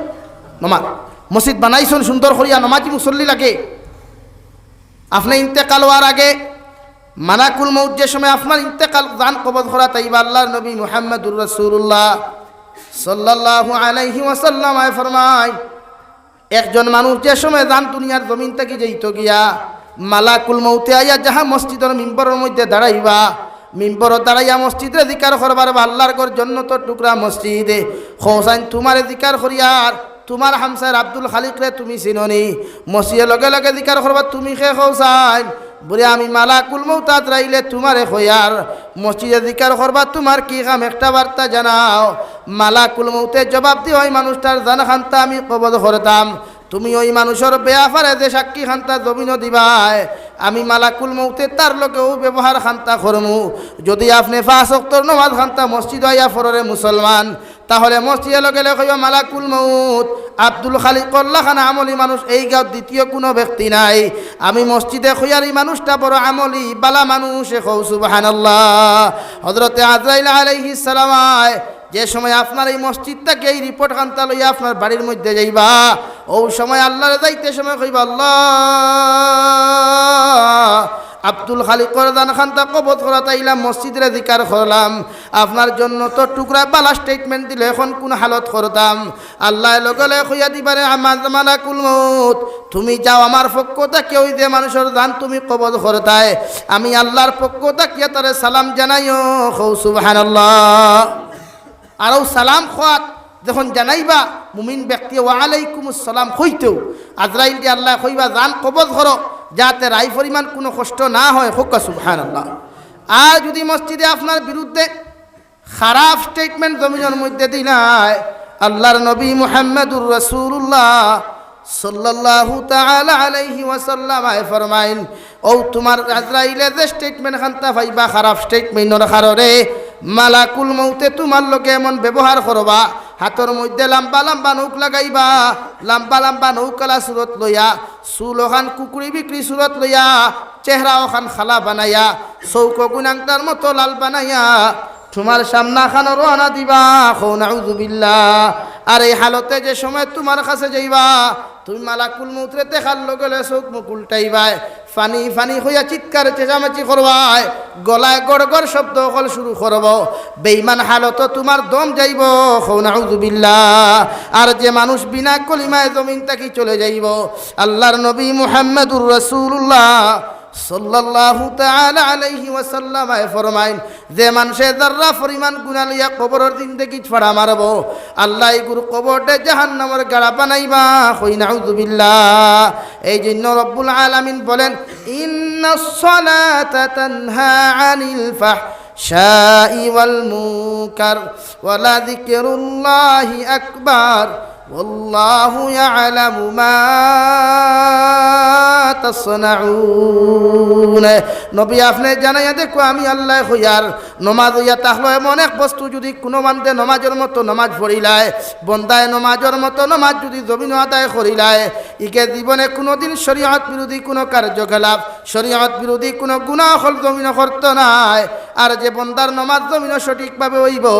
নমাজ। মসজিদ বানাইছইন সুন্দর করিয়া, নমাজি মুসল্লি লাগে। আপনে ইন্তেকাল অওয়ার আগে মালাকুল মউত যে সময় আপনার ইন্তেকাল, জান কবজ করাত আইবা, আল্লাহর নবী মুহাম্মাদুর রাসূলুল্লাহ সাল্লাল্লাহু আলাইহি ওয়াসাল্লাম আয় ফরমায়, একজন মানুষ যে সময় জান দুনিয়ার জমিন থাকি যাইতো গিয়া, মালাকুল মউতে আইয়া যাহা মসজিদর মিম্বরর মধ্যে দাঁড়াইবা, মিম্বরো দাঁড়াইয়া মসজিদরে জিকার করবার, বা আল্লাহর ঘর জন্নতর টুকরা মসজিদে, কওছাইন তুমারে জিকার করিয়ার, তুমার হামসার আব্দুল খালিকরে তুমি চিনো নি? মসজিদে লগে লগে জিকার করবা, তুমি কে? কওছাইন বুলে আমি মালাকুল মউত আজরাইলে তুমারে কইয়ার, মসজিদে জিকার করবা, তুমার কি কাম একটা বার্তা জানাও। মালাকুল মউতে জবাব দিবা, ওই মানুষটার জান খান্তা আমি কবজ করতাম, তুমি ওই মানুষর বেয়াপারে যে সাক্ষী খান্তা জমিনো দিবায়, আমি মালাকুল মউতে তার লগে অউ ব্যবহার খান্তা করমু। যুদি আপনে পাঁচ ওয়াক্তর নমাজ খান্তা মসজিদো আইয়া পড়রে মুসলমান, তাহলে মসজিদে লগে লগে কইবা, মালাকুল মউত আব্দুল খালিকর লাখান আমলি মানুষ এই গাঁওত দ্বিতীয় কুনু ব্যক্তি নাই। আমি মসজিদে কইয়ার ই মানুষটা বড় আমলি, বালা মানুষ, কও সুবহানাল্লাহ। হযরতে আজরাইল আলাইহিস সালাম আয়, যে সময় আপনার এই মসজিদ থাকি এই রিপোর্ট খান্তা লইয়া আপনার বাড়ির মধ্যে যাইবা, অউ সময় আল্লাহরে যাইতে সময় কইবা, আল্লাহ, আব্দুল খালিকর জান খান্তা কবজ করাত আইলাম, মসজিদরে জিকার করলাম, আপনার জন্নতর টুকরা বালা statement দিলে এখন কুন হালত করতাম? আল্লায় লগে লগে কইয়া দিবারে, আমার মালাকুল মউত, তুমি যাও, আমার পক্ষ থাকি ওই যে মানুষর জান তুমি কবজ করতায়, আমি আল্লাহর পক্ষ থাকিয়া তারে সালাম জানাইও, কও সুবহানাল্লাহ। আর অউ সালাম কওয়াত যখন জানাইবা মুমিন ব্যক্তি, ওয়া আলাইকুমুস সালাম কইতেউ আজরাইলরে আল্লায় কইবা, জান কবজ করো, যাতে রাই পরিমাণ কুনু কষ্ট না হয়, কউক্কা সুবহানাল্লাহ। আর যুদি মসজিদে আপনার বিরুদ্ধে খারাপ statement জমিনর মধ্যে দিলায়, আল্লাহর নবী মুহাম্মাদুর রাসূলুল্লাহ সাল্লাল্লাহু তাআলা আলাইহি ওয়াসাল্লাম আয় ফরমাইন, অউ তুমার আজরাইলে যে statement খান্তা পাইবা খারাপ statement-র কারণে, মালাকুল মউতে তুমার লগে এমন ব্যবহার করবা, হাতর মধ্যে লাম্বা লাম্বা নখ লাগাইবা, লাম্বা লাম্বা নখ আলা সুরত লইয়া, চুল অখান কুকুরি বিকরি সুরত লইয়া, চেহারা অখান কালা বানাইয়া, চউখ অগুন আংটার মতো লাল বানাইয়া, তুমার সামনা খানো রওয়ানা দিবা, কও নাউজুবিল্লাহ। আর এই হালতে যে সময় তুমার কাছে যাইবা, তুমি মালাকুল মউতরে দেখার লগে লগে চউখ মুখ উল্টাইবায়, ফানি ফানি কইয়া চিৎকার চেঁচামেচি করবায়, গলায় গড় গড় শব্দ অকল শুরু করবো। বেইমান হালতো তুমার দম যাইবো, কও নাউজুবিল্লাহ। আর যে মানুষ বিনা কলিমায় জমিন থাকি চলে যাইবো, আল্লাহর নবী মুহাম্মাদুর রাসূলুল্লাহ সাল্লাল্লাহু তাআলা আলাইহি ওয়াসাল্লামে ফরমাইন, যে মানষে যাররা পরিমাণ গুনা লইয়া কবরর জিন্দেগিত ফাড়া মারবো, আল্লায় ইগুর কবররে জাহান্নামর গাড়া বানাইবা। কই নাউযুবিল্লাহ। এই জন্য রব্বুল আলামিন বলেন, ইন্নাস সালাতা তানহা আনিল ফাহশাই ওয়াল মুনকার ওয়ালা যিকরুল্লাহি আকবার। ওয়াল্লাহু ইয়ালামু মা তাসনাউন। নবী, আপনে জানাইয়া দেখো, আমি আল্লায় কইয়ার, নমাজ অইয়া থাকলো এমন এক বস্তু, যুদি কুনু বান্দে নমাজর মতো নমাজ পড়িলায়, বন্দায় নমাজর মতো নমাজ যুদি জমিনো আদায় করিলায়, ইগে জীবনে কুনুদিন শরীয়ত বিরোধী কুনু কার্যকলাপ, শরীয়ত বিরোধী কুনু গুনা অকল জমিনো করতো নায়। আর যে বন্দার নমাজ জমিনো সঠিকভাবে অইবো,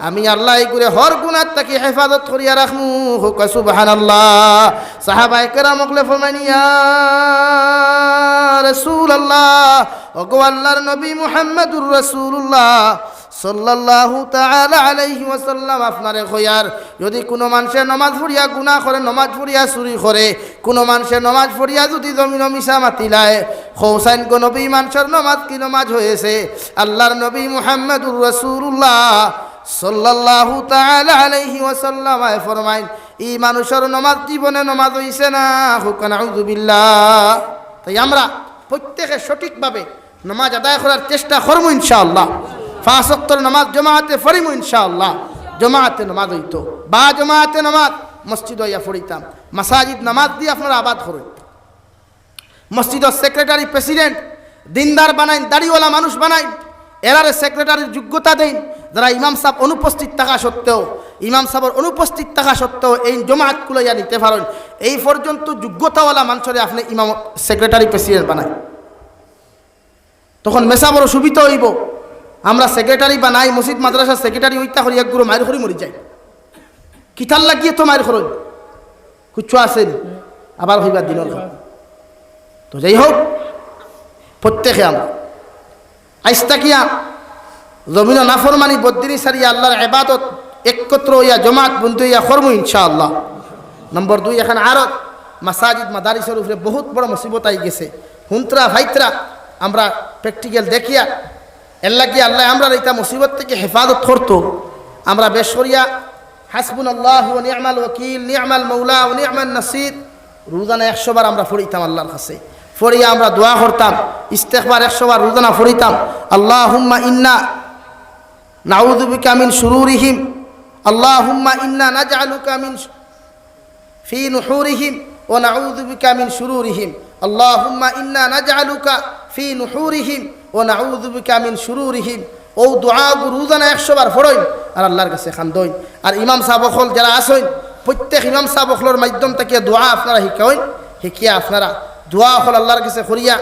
আমি আল্লায় ইগুরে হর গুনার থাকি হেফাজত করিয়া রাখমু। কউক্কা সুবহানাল্লাহ। সাহাবায়ে কেরাম অকলে ফরমাইন, ইয়া রাসূলুল্লাহ, ওগো আল্লার নবী মুহাম্মাদুর রাসূলুল্লাহ সাল্লাল্লাহু তাআলা আলাইহি ওয়াসাল্লাম, আপনারে কইয়ার, যুদি কুনু মানষে নমাজ পড়িয়া গুনা করে, নমাজ পড়িয়া চুরি করে, কুনু মানষে নমাজ পড়িয়া যুদি জমিনো মিছা মাতিলায়, কউক্কা গো নবী, মানষর নমাজ কি নমাজ অইছে? আল্লার নবী মুহাম্মাদুর রাসূলুল্লাহ সাল্লাল্লাহু তাআলা আলাইহি ওয়াসাল্লামে ফরমাইন, ই মানুষর নমাজ জীবনে নমাজ অইছে না। কউক্কা নাউযুবিল্লাহ। তাই আমরা প্রত্যেকে সঠিকভাবে নমাজ আদায় করার চেষ্টা করমু ইনশাআল্লাহ। পাঁচ ওয়াক্তর নমাজ জমাতে পড়িমু ইনশাআল্লাহ। জমাতে নমাজ অইতো বা জমাতে নমাজ মসজিদো আইয়া পড়িতাম। মাসাজিদ নমাজ দি আপনারা আবাদ করইন। মসজিদর সেক্রেটারি, প্রেসিডেন্ট, দিনদার বানাইন, দাড়িওয়ালা মানুষ বানাইন, এরারে সেক্রেটারির যোগ্যতা দেইন, যারা ইমাম সাব অনুপস্থিত থাকা সত্ত্বেও, ইমাম সাবর অনুপস্থিত থাকা সত্ত্বেও এই জমাত কুলাইয়া নিতে পারইন, এই পর্যন্ত যোগ্যতাওয়ালা মানষরে আপনে ইমাম, সেক্রেটারি, প্রেসিডেন্ট বানাইন। তখন মেসাবর সুবিধা অইবো। আমরা সেক্রেটারি বানাই, মসজিদ মাদ্রাসার সেক্রেটারি অইতা করি এক গুরু মাইর করি মরি যাই। কিতার লাগিয়ে তো মাইর করইন, কুচ্ছু আছে নি? আবার কইবা দিনর কথা। তো যাই হোক, প্রত্যেকে আমরা আইজ থাকিয়া জমিনো নাফরমানি বদদিনি সারিয়া আল্লার ইবাদত একত্র অইয়া জমাত বন্দি অইয়া করমু ইনশাআল্লাহ। নম্বর দুই, এখন আরো মাসাজিদ মাদারিসর উপরে বহুত বড় মুসিবত আই গেছে। হুনতরা ফাইতরা আমরা প্র্যাকটিক্যাল দেখিয়া, এর লাগি আল্লায় আমরারে ইতা মুসিবত থাকি হেফাজত করতো। আমরা বেশ করিয়া হাসবুনাল্লাহু ওয়া নি'মাল ওয়াকিল, নি'মাল মাওলা ওয়া নি'মান নাসির রোজানা একশো বার আমরা পড়িতাম আল্লার কাছে। পড়িয়া আমরা দোয়া করতাম, ইস্তেগফার একশো বার রোজানা পড়িতাম। আল্লাহুম্মা ইন্না নাউযু বিকা মিন শুরুরিহিম। আল্লাহুম্মা ইন্না নাজআলুকা মিন ফি নুহুরিহিম ওয়া নাউযু বিকা মিন শুরুরিহিম। আল্লাহুম্মা ইন্না নাজআলুকা ফি নুহুরিহিম ওয়া নাউযু বিকা মিন শুরুরিহিম। অউ দোয়া গু রোজানা একশো বার পড়ইন আর আল্লার কাছে কান্দইন। আর ইমাম সাব অকল যারা আছইন, প্রত্যেক ইমাম সাব অকলর মাধ্যম থাকিয়া দোয়া আপনারা হিকাইন, হিকিয়া আপনারা দোয়া অকল আল্লার কাছে করিয়া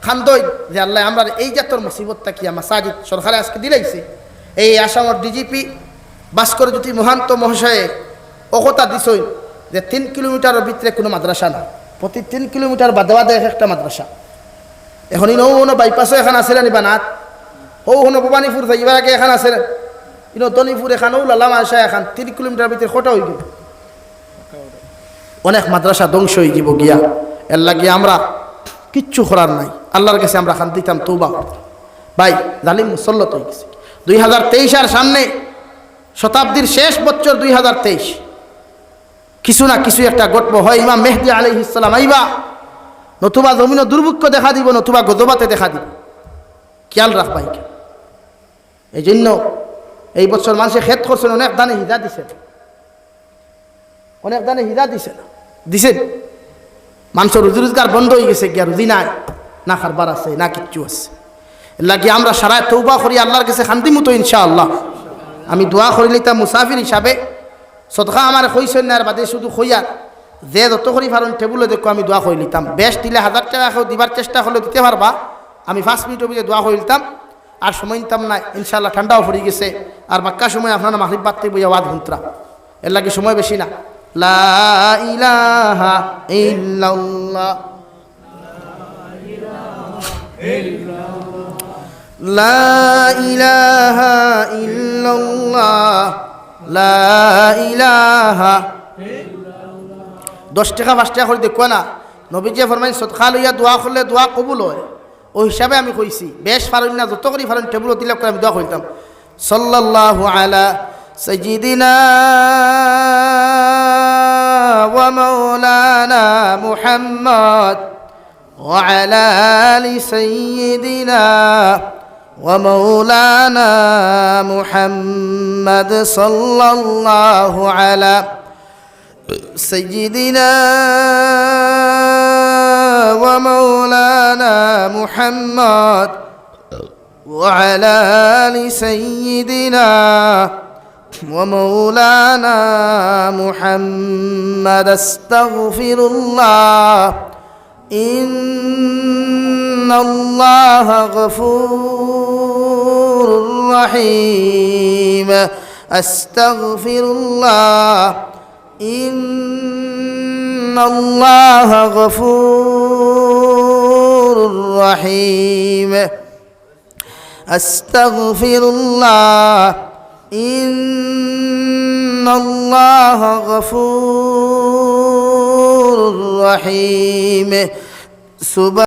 কান্দইন যে আল্লায় আমরারে এই জাতর মুসিবত থাকিয়া, মাসাজিদ সরকারে আজকে দিলাইছে, এই আসামর ডিজিপি ভাস্কর জ্যোতি মহান্ত মহাশয়ে অউ কথা দিছইন যে তিন কিলোমিটারর ভিতরে কুনু মাদ্রাসা না, প্রতি তিন কিলোমিটার বাদে বাদে এক একটা মাদ্রাসা। এখন ইনো অনো বাইপাসও এখন আছে নি বানাত, অউ হনো ভবানীপুর যাইবার আগে এখন আছে নি, ইনো ধনীপুর এখন, অউ লালা মাদ্রাসা এখন, তিন কিলোমিটার ভিতরে কটা অইগেল? অনেক মাদ্রাসা ধ্বংস অইযিবো গিয়া। এর লাগি আমরা কিচ্ছু করার নাই, আল্লার কাছে আমরা কান্দিতাম, তওবা করতাম। ভাই, জালিম মুসল্লত অইগেছে। দুই হাজার তেইশ আর সামনে, শতাব্দীর শেষ বছর দুই হাজার তেইশ, কিছু না কিছু একটা ঘটবো। হয় ইমাম মেহদী আলাইহিস সালাম আইবা, নতুবা জমিনো দুর্ভিক্ষ দেখা দিবো, নতুবা গজবাতে দেখা দিবো। খেয়াল রাখবা ইখান। এই জন্য এই বছর মানষে খেত করছইন, অনেক ধানে হিজা দিছে, অনেক ধানে হিজা দিছে না, দিছে। মানষর রুজি রোজগার বন্ধ অইগেছে গিয়া, রুজি নাই, না কারবার আছে, না কিচ্ছু আছে। এর লাগি আমরা সারায় তওবা করি, আল্লার কাছে কান্দিমু তো ইনশাআল্লাহ। আমি দোয়া করিলিতাম মুসাফির হিসাবে, সদকা আমারে কইছইন না, এর বাদে শুধু কইয়ার, যে যত করি পারইন টেবুলো দেখো, আমি দোয়া করিলিতাম। বেশ দিলে হাজার টেকা কেউ দিবার চেষ্টা করলে দিতে পারবা, আমি পাঁচ মিনিটর ভিতরে দোয়া করিলিতাম। আর সময় নিতাম না, ইনশাআল্লাহ ঠান্ডাও পড়ি গেছে। আর বাক্কা সময় আপনারা মাগরিব বাদ থাকি বইয়া ওয়াজ হুনতরা, এর লাগি সময় বেশি না। লা ইলাহা ইল্লাল্লাহ, লা ইলাহা ইল্লাল্লাহ, লা ইলাহা। দশ টেকা পাঁচ টেকা করি দেখো না, নবীজিয়ে ফরমাইন, সদকা লইয়া দোয়া করলে দোয়া কবুল হয়। অউ হিসাবে আমি কইছি, বেশ পারইন না, যত করি পারইন টেবুলো তিলক করি আমি দোয়া কইতাম। সাল্লাল্লাহু আলা সাইয়্যিদিনা ওয়া মাওলানা মুহাম্মদ ওয়া আলা আলি সাইয়্যিদিনা ওয়া মাওলানা মুহাম্মদ সাল্লাল্লাহু আলা سيدنا ومولانا محمد وعلى آل سيدنا ومولانا محمد. أستغفر الله. إن الله غفور رحيم. أستغفر الله. إن الله غفور رحيم. أستغفر الله. إن الله غفور رحيم. سبحان